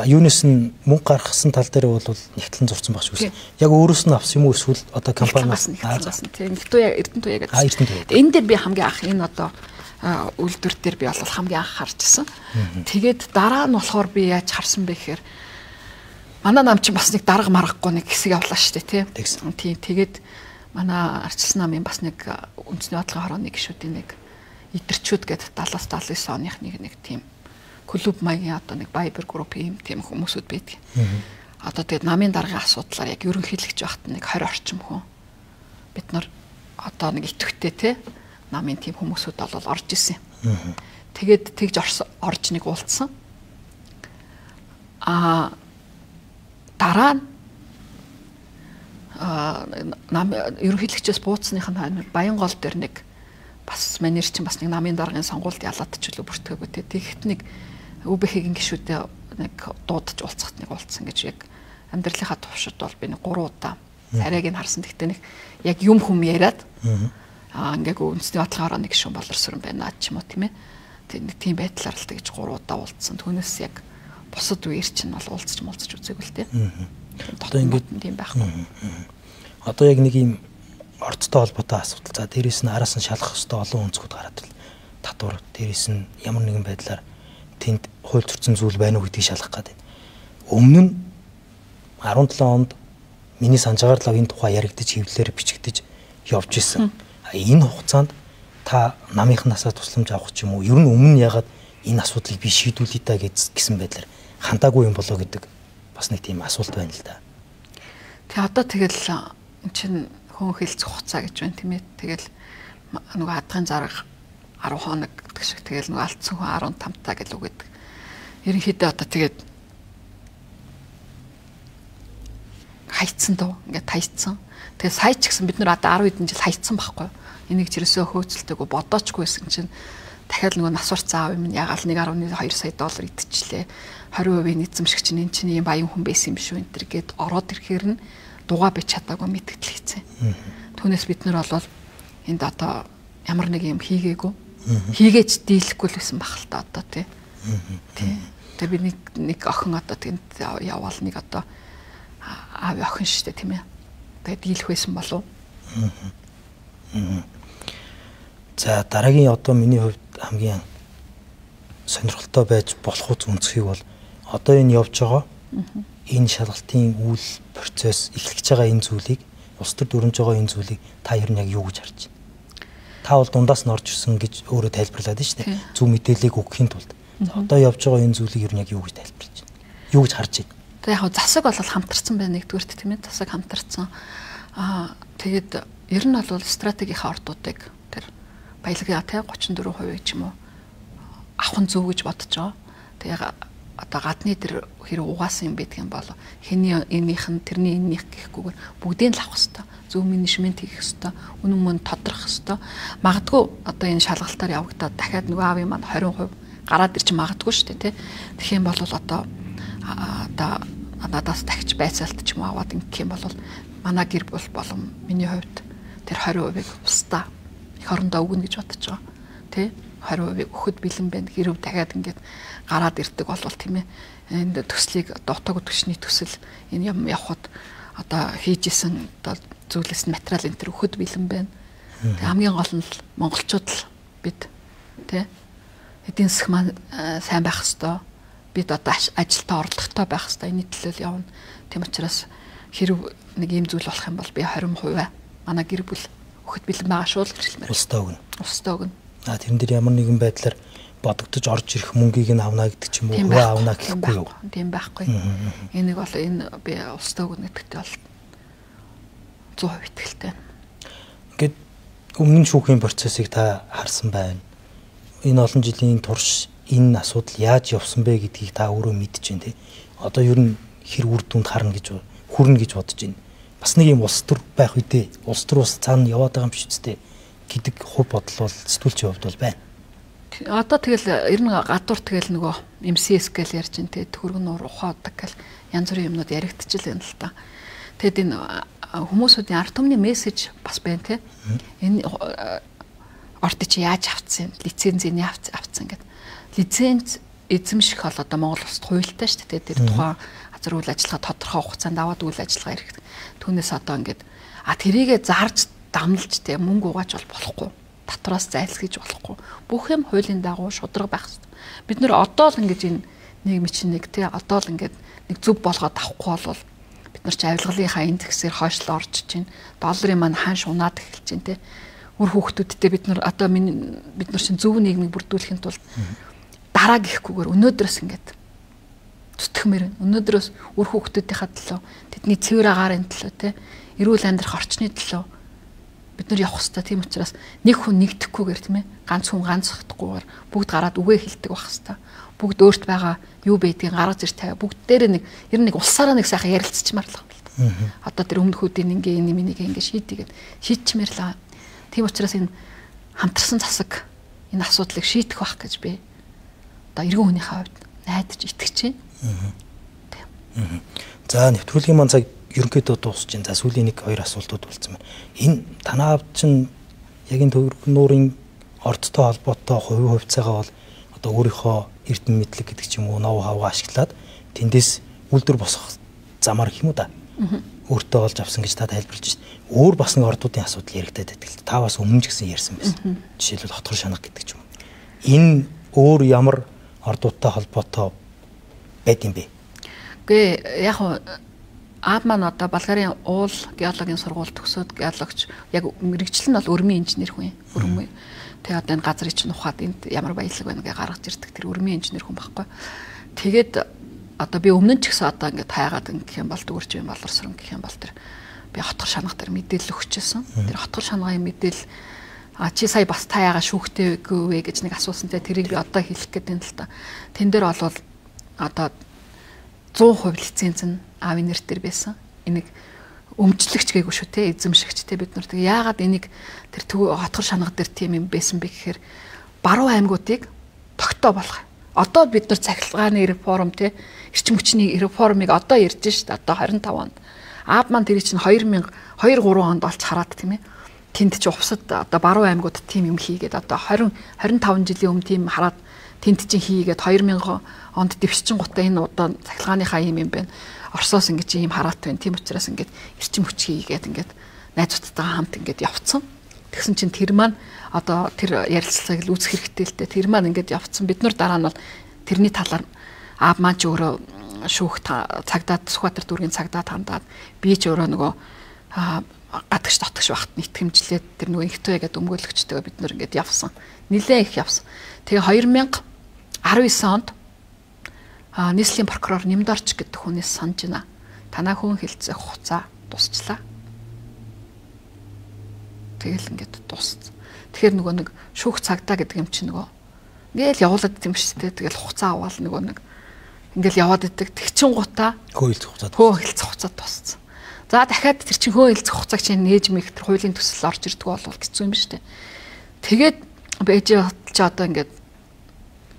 юунес нь мөнгө гаргасан тал дээр бол нэгтлэн зурцсан баг шүү. Яг өөрөөс нь авсан юм уу эсвэл одоо компаниас нэгтлэн тийм Эрдэнэ туяа гэдэг. Энэ дээр би хамгийн анх энэ одоо үйлдвэр дээр би бол хамгийн анх харж исэн. Тэгээд дараа нь болохоор би яаж харсан бэ гэхээр манай нам чинь бас нэг дарга маргахгүй нэг хэсэг явлаа шүү дээ тийм. Тийм тэгээд манай арчилсан намын бас нэг үндэсний бодлогын хорооны гишүүдийн нэг идэрчүүд гэдэг 70-аас 79 оных нэг тийм клуб маягийн одоо нэг Viber group юм тийм хүмүүсүүд байдаг. Одоо тэгээд намын даргын асуудлаар яг ерөнхийлөгч байхад нэг 20 орчим хүн бид нар одоо нэг идэвхтэй те намын тийм хүмүүсүүд бол орж исэн. Тэгээд тэгж орж нэг уулзсан. Аа дараа нь нам ерөнхийлөгчөөс бууцсных нь Баянгол дээр нэг бас манер чинь бас нэг намын даргын сонгуульд ялаад ч үлээ бүртгээгүү те. Тэгэхэд нэг ҮБХ-ийн гишүүдээ нэг дуудаж уулзахад нэг уулзсан гэж яг амьдралынхаа туршид бол би нэг 3 удаа царайг нь харсан. Гэхдээ нэг яг юм хүм яриад ингээд үндэсний бодлогоороо нэг гишүүн болорсон байна ч юм уу тийм ээ. Тэг нэг тийм байдлаар л тэгж 3 удаа уулзсан. Түүнээс яг бусад үеэр чинь бол уулзч муулзч үзээгүй л те. Одоо ингээд тийм байхгүй. Одоо яг нэг юм ордтой холбоотой асуудал. За дээрээс нь араас нь шалгах ёстой олон өнцгүүд гараад ирэл. Татвар дээрээс нь ямар нэгэн байдлаар тэнд хууль зөрчсөн зүйл байна уу гэдгийг шалгах гэдэг. Өмнө нь 17 онд миний санаж байгаагаар л энэ тухай яригдж хэвлэлээр бичигдэж явж исэн. Энэ хугацаанд та намынхнаасаа тусламж авах ч юм уу? Ер нь өмнө нь ягаад энэ асуудлыг би шийдвүлье та гэсэн байдлаар хандаагүй юм болоо гэдэг бас нэг тийм асуулт байна л да. Тэг одоо тэгэл эн чинь хүн хилцэх хугацаа гэж байна тийм ээ. Тэгэл нөгөө хадгын зарга 10 хоног гэдэг шиг тэгэл нөгөө алдсан хүн 15 та гэл үгээд. Ерөнхийдөө одоо тэгээд хайцсан дөө ингээд хайцсан. Тэгээ сая ч гэсэн бид нар одоо 10 хэдэн жил хайцсан байхгүй. Энийг ч ерөөсөө хөөцөлтөөгүй бодоочгүй байсан чинь дахиад нөгөө нас урц аав юм ягаал 1.2 сая доллар идчихлээ. 20% эзэмшигч чинь эн чинь ийм баян хүн байсан юм шүү энэ төр гээд ороод ирэхээр нь дугаа би чадаагүй мэдгдэл хийцэн. Түүнээс бид нар бол энд одоо ямар нэг юм хийгээгүй. Хийгээч дийлэхгүй л байсан баг л та одоо тий. Тий. Тэгээ би нэг охин одоо тэнд яваал нэг одоо аав охин шүү дээ тийм ээ. Тэгээ дийлэх байсан болов. За дараагийн одоо миний хувьд хамгийн сонирхолтой байж болох өнцгийг бол одоо энэ явж байгаа энэ шалгалтын үйл процесс эхлэж байгаа энэ зүйлийг улс төр дүрмж байгаа энэ зүйлийг та ер нь яг юу гэж харж байна? Та бол дундаас нь орж ирсэн гэж өөрөө тайлбарлаад байна шүү дээ. Зөв мэдээллийг өгөхийн тулд. Одоо явж байгаа энэ зүйлийг ер нь яг юу гэж тайлбарлаж байна? Юу гэж харж байна? Тэгээ яг засаг бол хамтарсан байна нэгдүгüрт тийм ээ. Засаг хамтарсан. Тэгээд ер нь бол стратегийнхаа ордуудыг тэр баялагын 34% ч юм уу авах нь зөв гэж бодож байгаа. Тэгээ одоо гадны тэр хэрэг угаасан юм байдаг юм бол хэний энийх нь тэрний энийх гэхгүйгээр бүгдийг л авах хэвээр зөв менежмент хийх хэвээр үнэн мөн тодрох хэвээр магадгүй одоо энэ шалгалтаар явагдаад дахиад нөгөө аавын маань 20% гараад ирч магадгүй шүү дээ тий. Тэгэх юм бол одоо надаас дахиж байцаалт ч юм аваад ингэх юм бол манай гэр бүл болон миний хувьд тэр 20%-ыг бусдаа эх орондоо өгнө гэж бодож байгаа. Тий. 20%-ыг өгөхөд бэлэн байна. Хэрв дахиад ингээд гараад ирдэг болвол тийм ээ. Энэ төслийг одоо утаагүй түвшний төсөл энэ юм явхад одоо хийж исэн одоо зүйлээс нь материал энэ төр өгөхөд бэлэн байна. Тэг хамгийн гол нь л монголчууд л бид тий эдийн засаг маань сайн байх хэвээр бид одоо ажилтаа орлоготой байх хэвээр энэ төлөө л явна. Тийм учраас хэрв нэг ийм зүйл болох юм бол би 20% манай гэр бүл өгөхөд бэлэн байгаа шүү л гэж хэлмээр. Улстай өгнө. Улстай өгнө. Тэрэн дээр ямар нэгэн байдлаар бодогдож орж ирэх мөнгийг нь авна гэдэг ч юм уу, хувиа авна гэхгүй юу? Тийм байхгүй. Энийг бол энэ би улстай өгнө гэдэгтээ бол 100% итгэлтэй. Ингээд өмнө нь шүүхийн процессыг та харсан байна. Энэ олон жилийн турш энэ асуудал яаж явсан бэ гэдгийг та өөрөө мэдэж байна тий. Одоо ер нь хэр үр дүнд харна гэж хүрнэ гэж бодож байна. Бас нэг юм улс төр байх үедээ улс төр бас цаана яваад байгаа юм биш үстэй гэдэг хувь бодол бол сэтгүүлчийн хувьд бол байна. Одоо тэгэл ер нь гадуур тэгэл нөгөө MCS гэл ярьж байна те төхөргөн нуур ухаадаг гэл янз бүрийн юмнууд яригдчихэл байна л та. Тэгэд энэ хүмүүсүүдийн ард түмний мессеж бас байна те. Энэ орд чи яаж авцсан юм? Лицензийг авцсан гэд. Лиценз эзэмших бол одоо Монгол улсад хуультай шүү дээ. Тэр тухайн газар үйл ажиллагаа тодорхой хугацаанд аваад үйл ажиллагаа эрхдэг. Түүнээс одоо ингээд тэрийгэ зарж дамлж те мөнгө угааж бол болохгүй. Татвараас зайлсхийж болохгүй. Бүх юм хуулийн дагуу шударга байх хэрэгтэй. Бид нэр одоо л ингэж энэ нийгмийн чинь нэг те одоо л ингээд нэг зөв болгоод авахгүй бол бид нар чи авилгалынхаа индексээр хойшлоо орж чинь долларын маань ханш унаад эхэлж чинь те. Үр хүүхдүүдтэй бид нар одоо бид нар чинь зөв нийгмийг бүрдүүлэхийн тулд дараа гэхгүйгээр өнөөдрөөс ингээд зүтгэмээр байна. Өнөөдрөөс үр хүүхдүүдийнхээ төлөө, тэдний цэвэр агаарын төлөө, те, эрүүл амьдрах орчны төлөө бид нар явах хэрэгтэй. Тийм учраас нэг хүн нэгдэхгүйгээр, тийм ээ, ганц хүн ганцхдахгүйгээр бүгд гараад үгээ хэлдэг байх хэрэгтэй. Бүгд өөрт байгаа юу байдгийг гаргаж ир тавиа. Бүгд дээр нэг ер нь нэг улсаараа нэг сайхан ярилцчмаар л юм л та. Одоо тэр өмнөхүүдийн ингээ энэ минийг ингээ шийдгээд шийдчмээр л. Тийм учраас энэ хамтарсан засаг энэ асуудлыг шийдэх байх гэж би одоо эргэн хүнийхээ хувьд найдаж итгэж байна. Тийм. За, нэвтрүүлгийн маань цаг ерөнхийдөө дуусч байна. За, сүүлийн 1-2 асуултууд үлдсэн байна. Энэ танаа авд чинь яг энэ төгрөг нуурын ордтой холбоотой хувь хувьцаагаа бол одоо өөрийнхөө эрдэм мэдлэг гэдэг ч юм уу ноу хавгаа ашиглаад тэндээс үйлдвэр босгох замаар гэх юм уу да. Өөртөө олж авсан гэж та тайлбарлаж байна. Өөр бас нэг ордуудын асуудал яригдаад байдаг л. Та бас өмнө ч гэсэн ярьсан байсан. Жишээлбэл хотгор шанга гэдэг ч юм уу. Энэ өөр ямар ордуудтай холбоотой байд юм бэ? Үгүй яг аав маань одоо Болгарын уул геологийн сургууль төгсөөд геологч, яг мэрэгжил нь бол өрмийн инженер хүн. Өрмөө. Тэгээ одоо энэ газрыг чинь ухаад энд ямар баялаг байна гэж гаргаж ирдэг тэр өрмийн инженер хүн байхгүй. Тэгээд одоо би өмнө нь ч гэсэн одоо ингээд хайгаад ингэх юм бол дүүрч юм боловсрон гэх юм бол тэр би хотгор шанга дээр мэдээлэл өгчээсэн. Тэр хотгор шангаын мэдээлэл а чи сая бас та яага шүүхтэйгүй вэ гэж нэг асуусан те, тэрийг би одоо хэлэх гээд байна л та. Тэн дээр бол одоо 100% лиценз нь аавын нэр дээр байсан. Энийг өмчлөгч гээгүй шүү те, эзэмшигч те бид нар. Тэгээ яагаад энийг тэр хотгор шанга дээр тийм юм байсан бэ гэхээр баруун аймагуудыг тогтоо болгох. Одоо бид нар цахилгааны реформ те, эрчим хүчний реформыг одоо ярьж шít одоо 25 онд. Аав маань тэр чинь 2002 3 онд олж хараад тийм ээ. Тэнд чи увсад одоо баруун аймагуд тийм юм хийгээд одоо 20 25 жилийн өмнө тийм хараад тэнд чинь хийгээд 2000 онд дэвшчин гутаа энэ удаа цахилгааныхаа юм юм байна. Оросоос ингэж ийм хараат байна. Тийм учраас ингээд эрчим хүч хийгээд ингээд найзуудтайгаа хамт ингээд явцсан. Тэгсэн чинь тэр маань одоо тэр ярилцлагыг л үүсэх хэрэгтэй л дээ. Тэр маань ингээд явцсан. Бид нар дараа нь бол тэрний талаар аав маань ч өөрөө шүүх цагдаад Сүхбаатар дүүргийн цагдаад хандаад би ч өөрөө нөгөө гадагш дотгош багт нийтгэмжлээд тэр нөгөө инхтуя гэдэг өмгөөлөгчтэйгээ бид нар ингээд явсан. Нилээ их явсан. Тэгээ 2019 онд нийслэлийн прокурор Нэмдорч гэдэг хүнээс санаж байна. Танаа хүн хилцэх хугацаа дуусчлаа. Тэгэл ингээд дууссан. Тэгэхээр нөгөө нэг шүүх цагдаа гэдэг юм чинь нөгөө ингээл явуулаад идэм шүү дээ. Тэгэл хугацаа аваад нөгөө нэг ингээл яваад идэг. Тэгчин гутаа хөө хилцэх хугацаа дууссан. За дахиад тэр чинь хөө хилцэх хугацааг чинь нээж мэх тэр хуулийн төсөл орж ирдэг бол хэцүү юм шүү дээ. Тэгээд байж чи одоо ингээд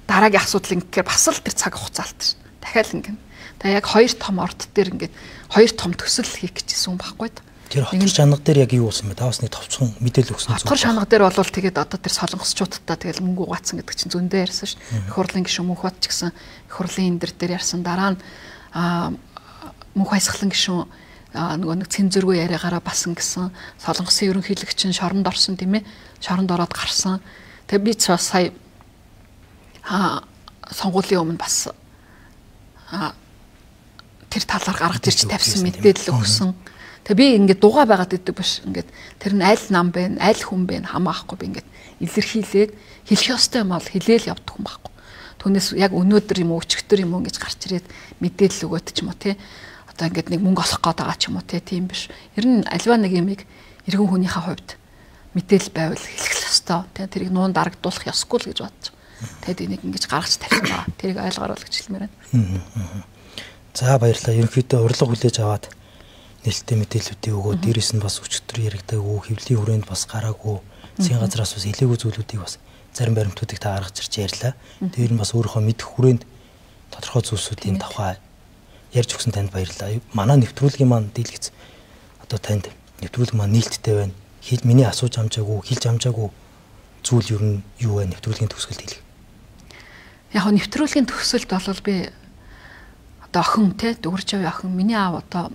дараагийн асуудал ингэхээр бас л тэр цаг хугацаалт шин. Дахиад ингэн. Тэгээ яг хоёр том орд дээр ингээд хоёр том төсөл хийх гэжсэн юм баггүй. Тэр хотгор шанга дээр яг юу болсон бэ? Та бас нэг товчхон мэдээлэл өгсөн зүйл. Хотгор шанга дээр бол тэгээд одоо тэр солонгосчуудтай тэгэл мөнгө угаацсан гэдэг чинь зөндөө ярьсан шин. Их хурлын гишүүн Мөнхбат ч гэсэн их хурлын энэ дээр ярьсан. Дараа нь Мөнх баясгалан гишүүн нөгөө нэг цензургүй яриагаараа бас ингэсэн. Солонгосын ерөнхийлөгч нь шоронд орсон тийм ээ. Шоронд ороод гарсан. Тэгээ би ч бас сая сонгуулийн өмнө бас тэр талаар гаргаж ирж тавьсан мэдээлэл өгсөн. Тэгээ би ингээд дугаа байгаад идэг биш. Ингээд тэр нь аль нам бэ, аль хүн бэ хамаахгүй би ингээд илэрхийлээд хэлэх ёстой юм бол хэлээл явдаг юм байхгүй. Түүнээс яг өнөөдөр юм уу, өчигдөр юм уу ингэж гарч ирээд мэдээлэл өгөөд ч юм уу тий. Одоо ингээд нэг мөнгө олох гээд байгаа ч юм уу тий, тийм биш. Ер нь альва нэг юмыг эргэн хүнийхээ хувьд мэдээлэл байвал хэлэх ёстой. Тий, тэрийг нуун дарагдуулах ёсгүй л гэж бодож. Тэгэд энийг ингэж гаргаж тавьсан байгаа. Тэрийг ойлгоорой л гэж хэлмээр байна. За баярлалаа. Ерөнхийдөө урилга хүлээж аваад нээлттэй мэдээллүүдийг өгөөд дээрээс нь бас өчигдөр яригдаагүй, хэвлэлийн хүрээнд бас гараагүй, засгийн газраас бас хэлээгүй зүйлүүдийг бас зарим баримтуудыг та гаргаж ирж ярьлаа. Дээр нь бас өөрийнхөө мэдэх хүрээнд тодорхой зүйлсүүдийн тухай ярьж өгсөн танд баярлалаа. Манай нэвтрүүлгийн маань дийлгэц одоо танд нэвтрүүлэг маань нээлттэй байна. Миний асууж амжаагүй, хэлж амжаагүй зүйл ер нь юу вэ? Нэвтрүүлгийн төгсгөлд хэлэх. Яг нь нэвтрүүлгийн төгсгөлд бол би одоо охин те дүүрч яваа охин миний аав одоо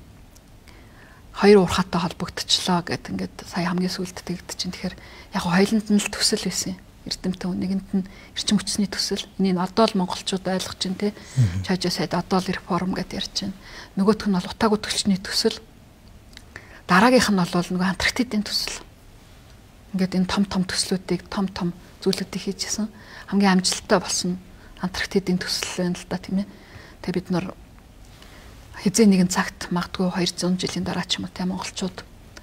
хоёр уурхаатай холбогдчихлоо гэд ингээд сая хамгийн сүүлд тэгд чинь. Тэгэхээр яг хоёуланд нь л төсөл байсан. Эрдэмтэн нэгэнд нь эрчим хүчний төсөл. Энийг одоо л монголчууд ойлгож чинь те. Чажаа сайд одоо л реформ гэд ярьж байна. Нөгөөх нь бол утаагүй төлчний төсөл. Дараагийнх нь бол нөгөө Антарктидын төсөл. Ингээд энэ том том төслүүдийг том том зүйлүүдийг хийжсэн. Хамгийн амжилттай болсон Антарктидын төсөл байна л да, тийм ээ. Тэгээ бид нар хэзээ нэгэн цагт магадгүй 200 жилийн дараа ч юм уу те монголчууд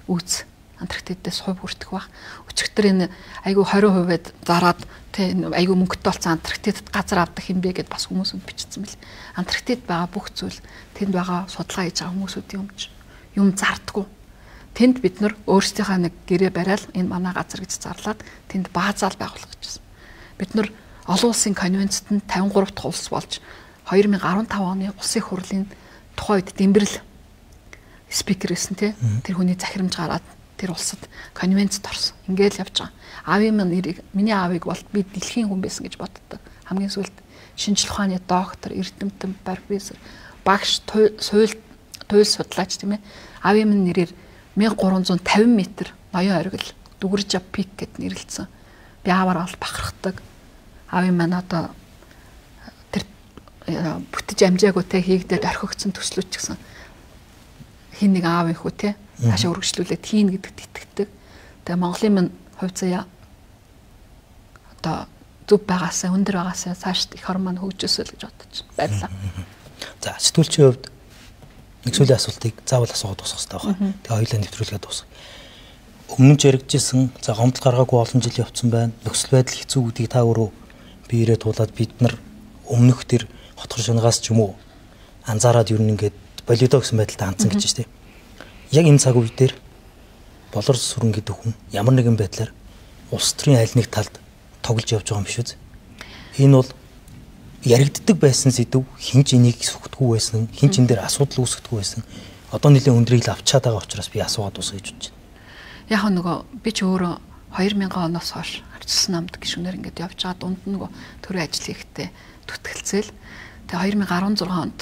үүс Антарктидээс хувь хүртэх байх. Өчигдөр энэ айгүй 20%-д зараад те энэ айгүй мөнгөтэй болсон Антарктидад газар авдаг юм бэ гэд бас хүмүүс өнд бичсэн мэл. Антарктид байгаа бүх зүйл тэнд байгаа судалгаа хийж байгаа хүмүүсүүдийн юм зардаггүй. Тэнд бид нар өөрсдийнхөө нэг гэрээ бариад энэ манай газар гэж зарлаад тэнд баазаал байгуулах гэжсэн. Бид нар олон улсын конвенцэд нь 53 дахь улс болж 2015 оны улсын хурлын тухайн үед Дэмбэрэл спикер байсан тий. Тэр хүний захирамж гараад тэр улсад конвенцэд орсон. Ингээл явж байгаа. Аавын минь нэрийг миний аавыг бол би дэлхийн хүн байсан гэж боддог. Хамгийн сүүлд шинжлэх ухааны доктор, эрдэмтэн, профессор, багш, туйл судлаач тийм ээ. Аавын минь нэрээр 1350 м ноён оргил Дүгэржа пик гэд нэрлэлсэн. Би ааваар бол бахархдаг. Аавын маань одоо тэр бүтэж амжаагүй те хийгдээд орхигдсон төслүүд ч гэсэн хин нэг аав их үү те цаашаа үргэлжлүүлээд хийн гэдэгт итгэдэг. Тэгээ Монголын минь хувь заяа одоо зөв байгаасаа өндөр байгаасаа цааш их орн маань хөгжөөсэй л гэж бодож баярлалаа. За сэтгүүлчийн хувьд нэг сүүлийн асуултыг заавал асуугаад дуусгах хэрэгтэй байна. Тэгээ хоёулаа нэвтрүүлгээ дуусгах. Өмнө нь яригдчихсэн за гомдол гаргаагүй олон жил явцсан байна. Нөхцөл байдал хэцүү гэдгийг та өөрөө биеэрээ туулаад бид нар өмнөх тэр хотгор шунгаас ч юм уу анзаараад ер нь ингээд болидо гэсэн байдалтай хандсан гэж байна тийм. Яг энэ цаг үе дээр Болор сүрэн гэдэг хүн ямар нэгэн байдлаар улс төрийн аль нэг талд тоглож явж байгаа юм биш үү? Энэ бол яригддаг байсан сэдв, хэн ч энийг сүхдэггүй байсан, хэн ч энэ дээр асуудал үүсгэдэггүй байсан. Одоо нэлээд өндрийг л авчаад байгаа учраас би асуугаад дуусгая гэж бодож байна. Яг нөгөө би ч өөрөө 2000 оноос хойш арчилсан намд гишүүнээр ингээд явж байгаа дунд нь нөгөө төрийн ажил хийхдээ түтгэлцээл. Тэгээ 2016 онд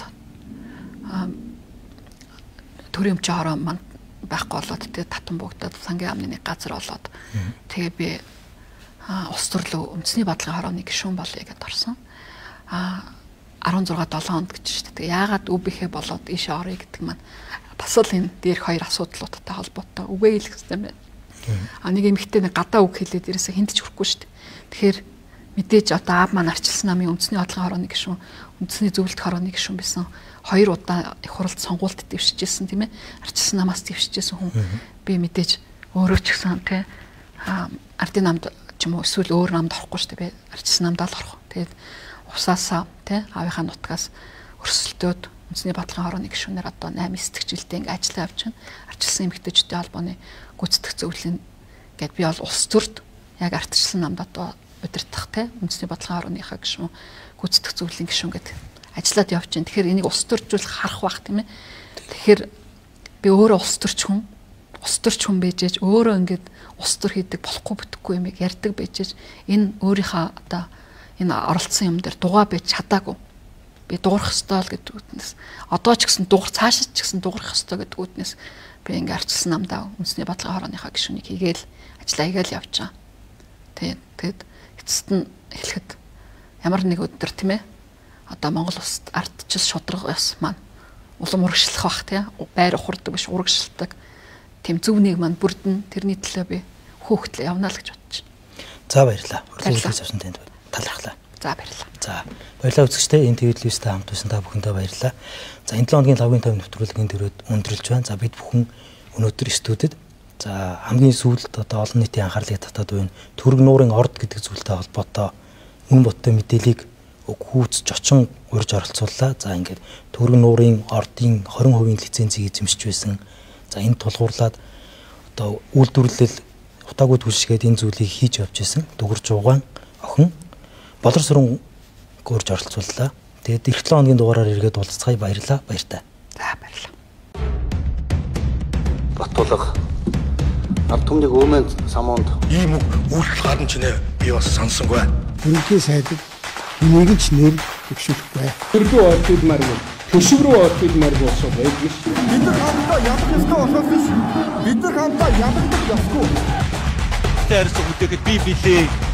төрийн өмчийн хороо манд байхгүй болоод тэгээ татан буугдаад сангийн амны нэг газар болоод тэгээ би улс төрлөө үндэсний бодлогын хорооны гишүүн болъё гэдээ орсон. 16 7 онд гэж шүү дээ. Тэгээ яагаад үбихэ болоод ийшээ оръё гэдэг маань бас л энэ дээрх хоёр асуудлуудтай холбоотой үгээ хэлэх хэрэгтэй юм байна. А нэг эмэгтэй нэг гадаа үг хэлээд ерөөсөө хүнд ч хүрэхгүй шүү дээ. Тэгэхээр мэдээж одоо аав маань арчилсан намын үндэсний бодлогын хорооны гишүүн, үндэсний зөвлөлт хорооны гишүүн байсан. Хоёр удаа их хурлд сонгуульд дэвшижсэн тийм ээ. Арчилсан намаас дэвшижсэн хүн би мэдээж өөрөө ч гэсэн тийм ардын намд ч юм уу эсвэл өөр намд орохгүй шүү дээ. Би арчилсан намд л орох. Тэгээд усаасаа тийм аавынхаа нутгаас өрсөлдөөд үндэсний бодлогын хорооны гишүүнээр одоо 8 9 жилдээ ингээ ажиллаа явж байна. Арчилсан эмэгтэйчүүдийн холбооны гүйцэтгэх зөвлөлийн гээд би бол улс төрд яг ардчилсан намд одоо удирдах тийм үндэсний бодлогын хорооныхаа гишүүн, гүйцэтгэх зөвлөлийн гишүүн гэдэг ажиллаад явж байна. Тэгэхээр энийг улс төржүүлэх харах бах тийм ээ. Тэгэхээр би өөрөө улс төрч хүн байж өөрөө ингээд улс төр хийдэг болохгүй бүтэхгүй юм ярьдаг байж энэ өөрийнхөө одоо энэ оролцсон юм дээр дугаа байж чадаагүй. Би дуурах ёстой л гэдэг үднэс. Одоо ч гэсэн дуурах, цаашаа ч гэсэн дуурах ёстой гэдэг үднэс би ингээ арчилсан намдаа үндэсний бодлогын хорооныхаа гишүүнийг хийгээл ажиллаа хийгээл явж байгаа. Тэгээд эцэст нь хэлэхэд ямар нэг өдөр тийм ээ одоо Монгол улсад ардчил шудраг ёс маань улам урагшлах бах тий байр ухардаг биш урагшилдаг тийм зөв нэг маань бүрдэн тэрний төлөө би хөөхтлээ явна л гэж бодож байна. За баярлалаа. Урилгыг авсан танд талархлаа. За баярлалаа. За баярлалаа үзэгчдээ энэ ТV телевизтэй хамт байсан та бүхэндээ баярлалаа. За энэ 7 хоногийн лавгийн 50 нэвтрүүлгийн төрөд өндөрлж байна. За бид бүхэн өнөөдөр студид за хамгийн сүүлд одоо олон нийтийн анхаарлыг татаад байна. Түрэг нуурын орд гэдэг зүйлтэй холбоотой үнэн бодтой мэдээллийг хүүц жочин урьж оролцууллаа. За ингээд Түрэг нуурын ордын 20% лицензийг эзэмшиж байсан. За энэ тулгуурлаад одоо үйлдвэрлэл утаагүй түлшгээд энэ зүйлийг хийж явж исэн. Дүгэрж угаан охин Болор сүрэн гурж оролцууллаа. Тэгээд эх 7 хоногийн дугаараар эргээд уулзцгаая. Баярлалаа. Баяртай. За баярлалаа. Батулга ард түмнийг өмнө самуунд ийм үг үйлдэл гарна ч нэ би бас сонсонгүй. Бүрэлдэхүүн сайдад энийг ч нэр дэвшүүлэхгүй. Төрдөө орчуулмааргүй. Төшөг рүү орчуулмааргүй болсоо байдаг ш. Бид нар хамтдаа ядах ёстой болохоос биш. Бид нар хамтдаа ядагдах ёсгүй. Тэ харьцаг үдээхэд би билээ.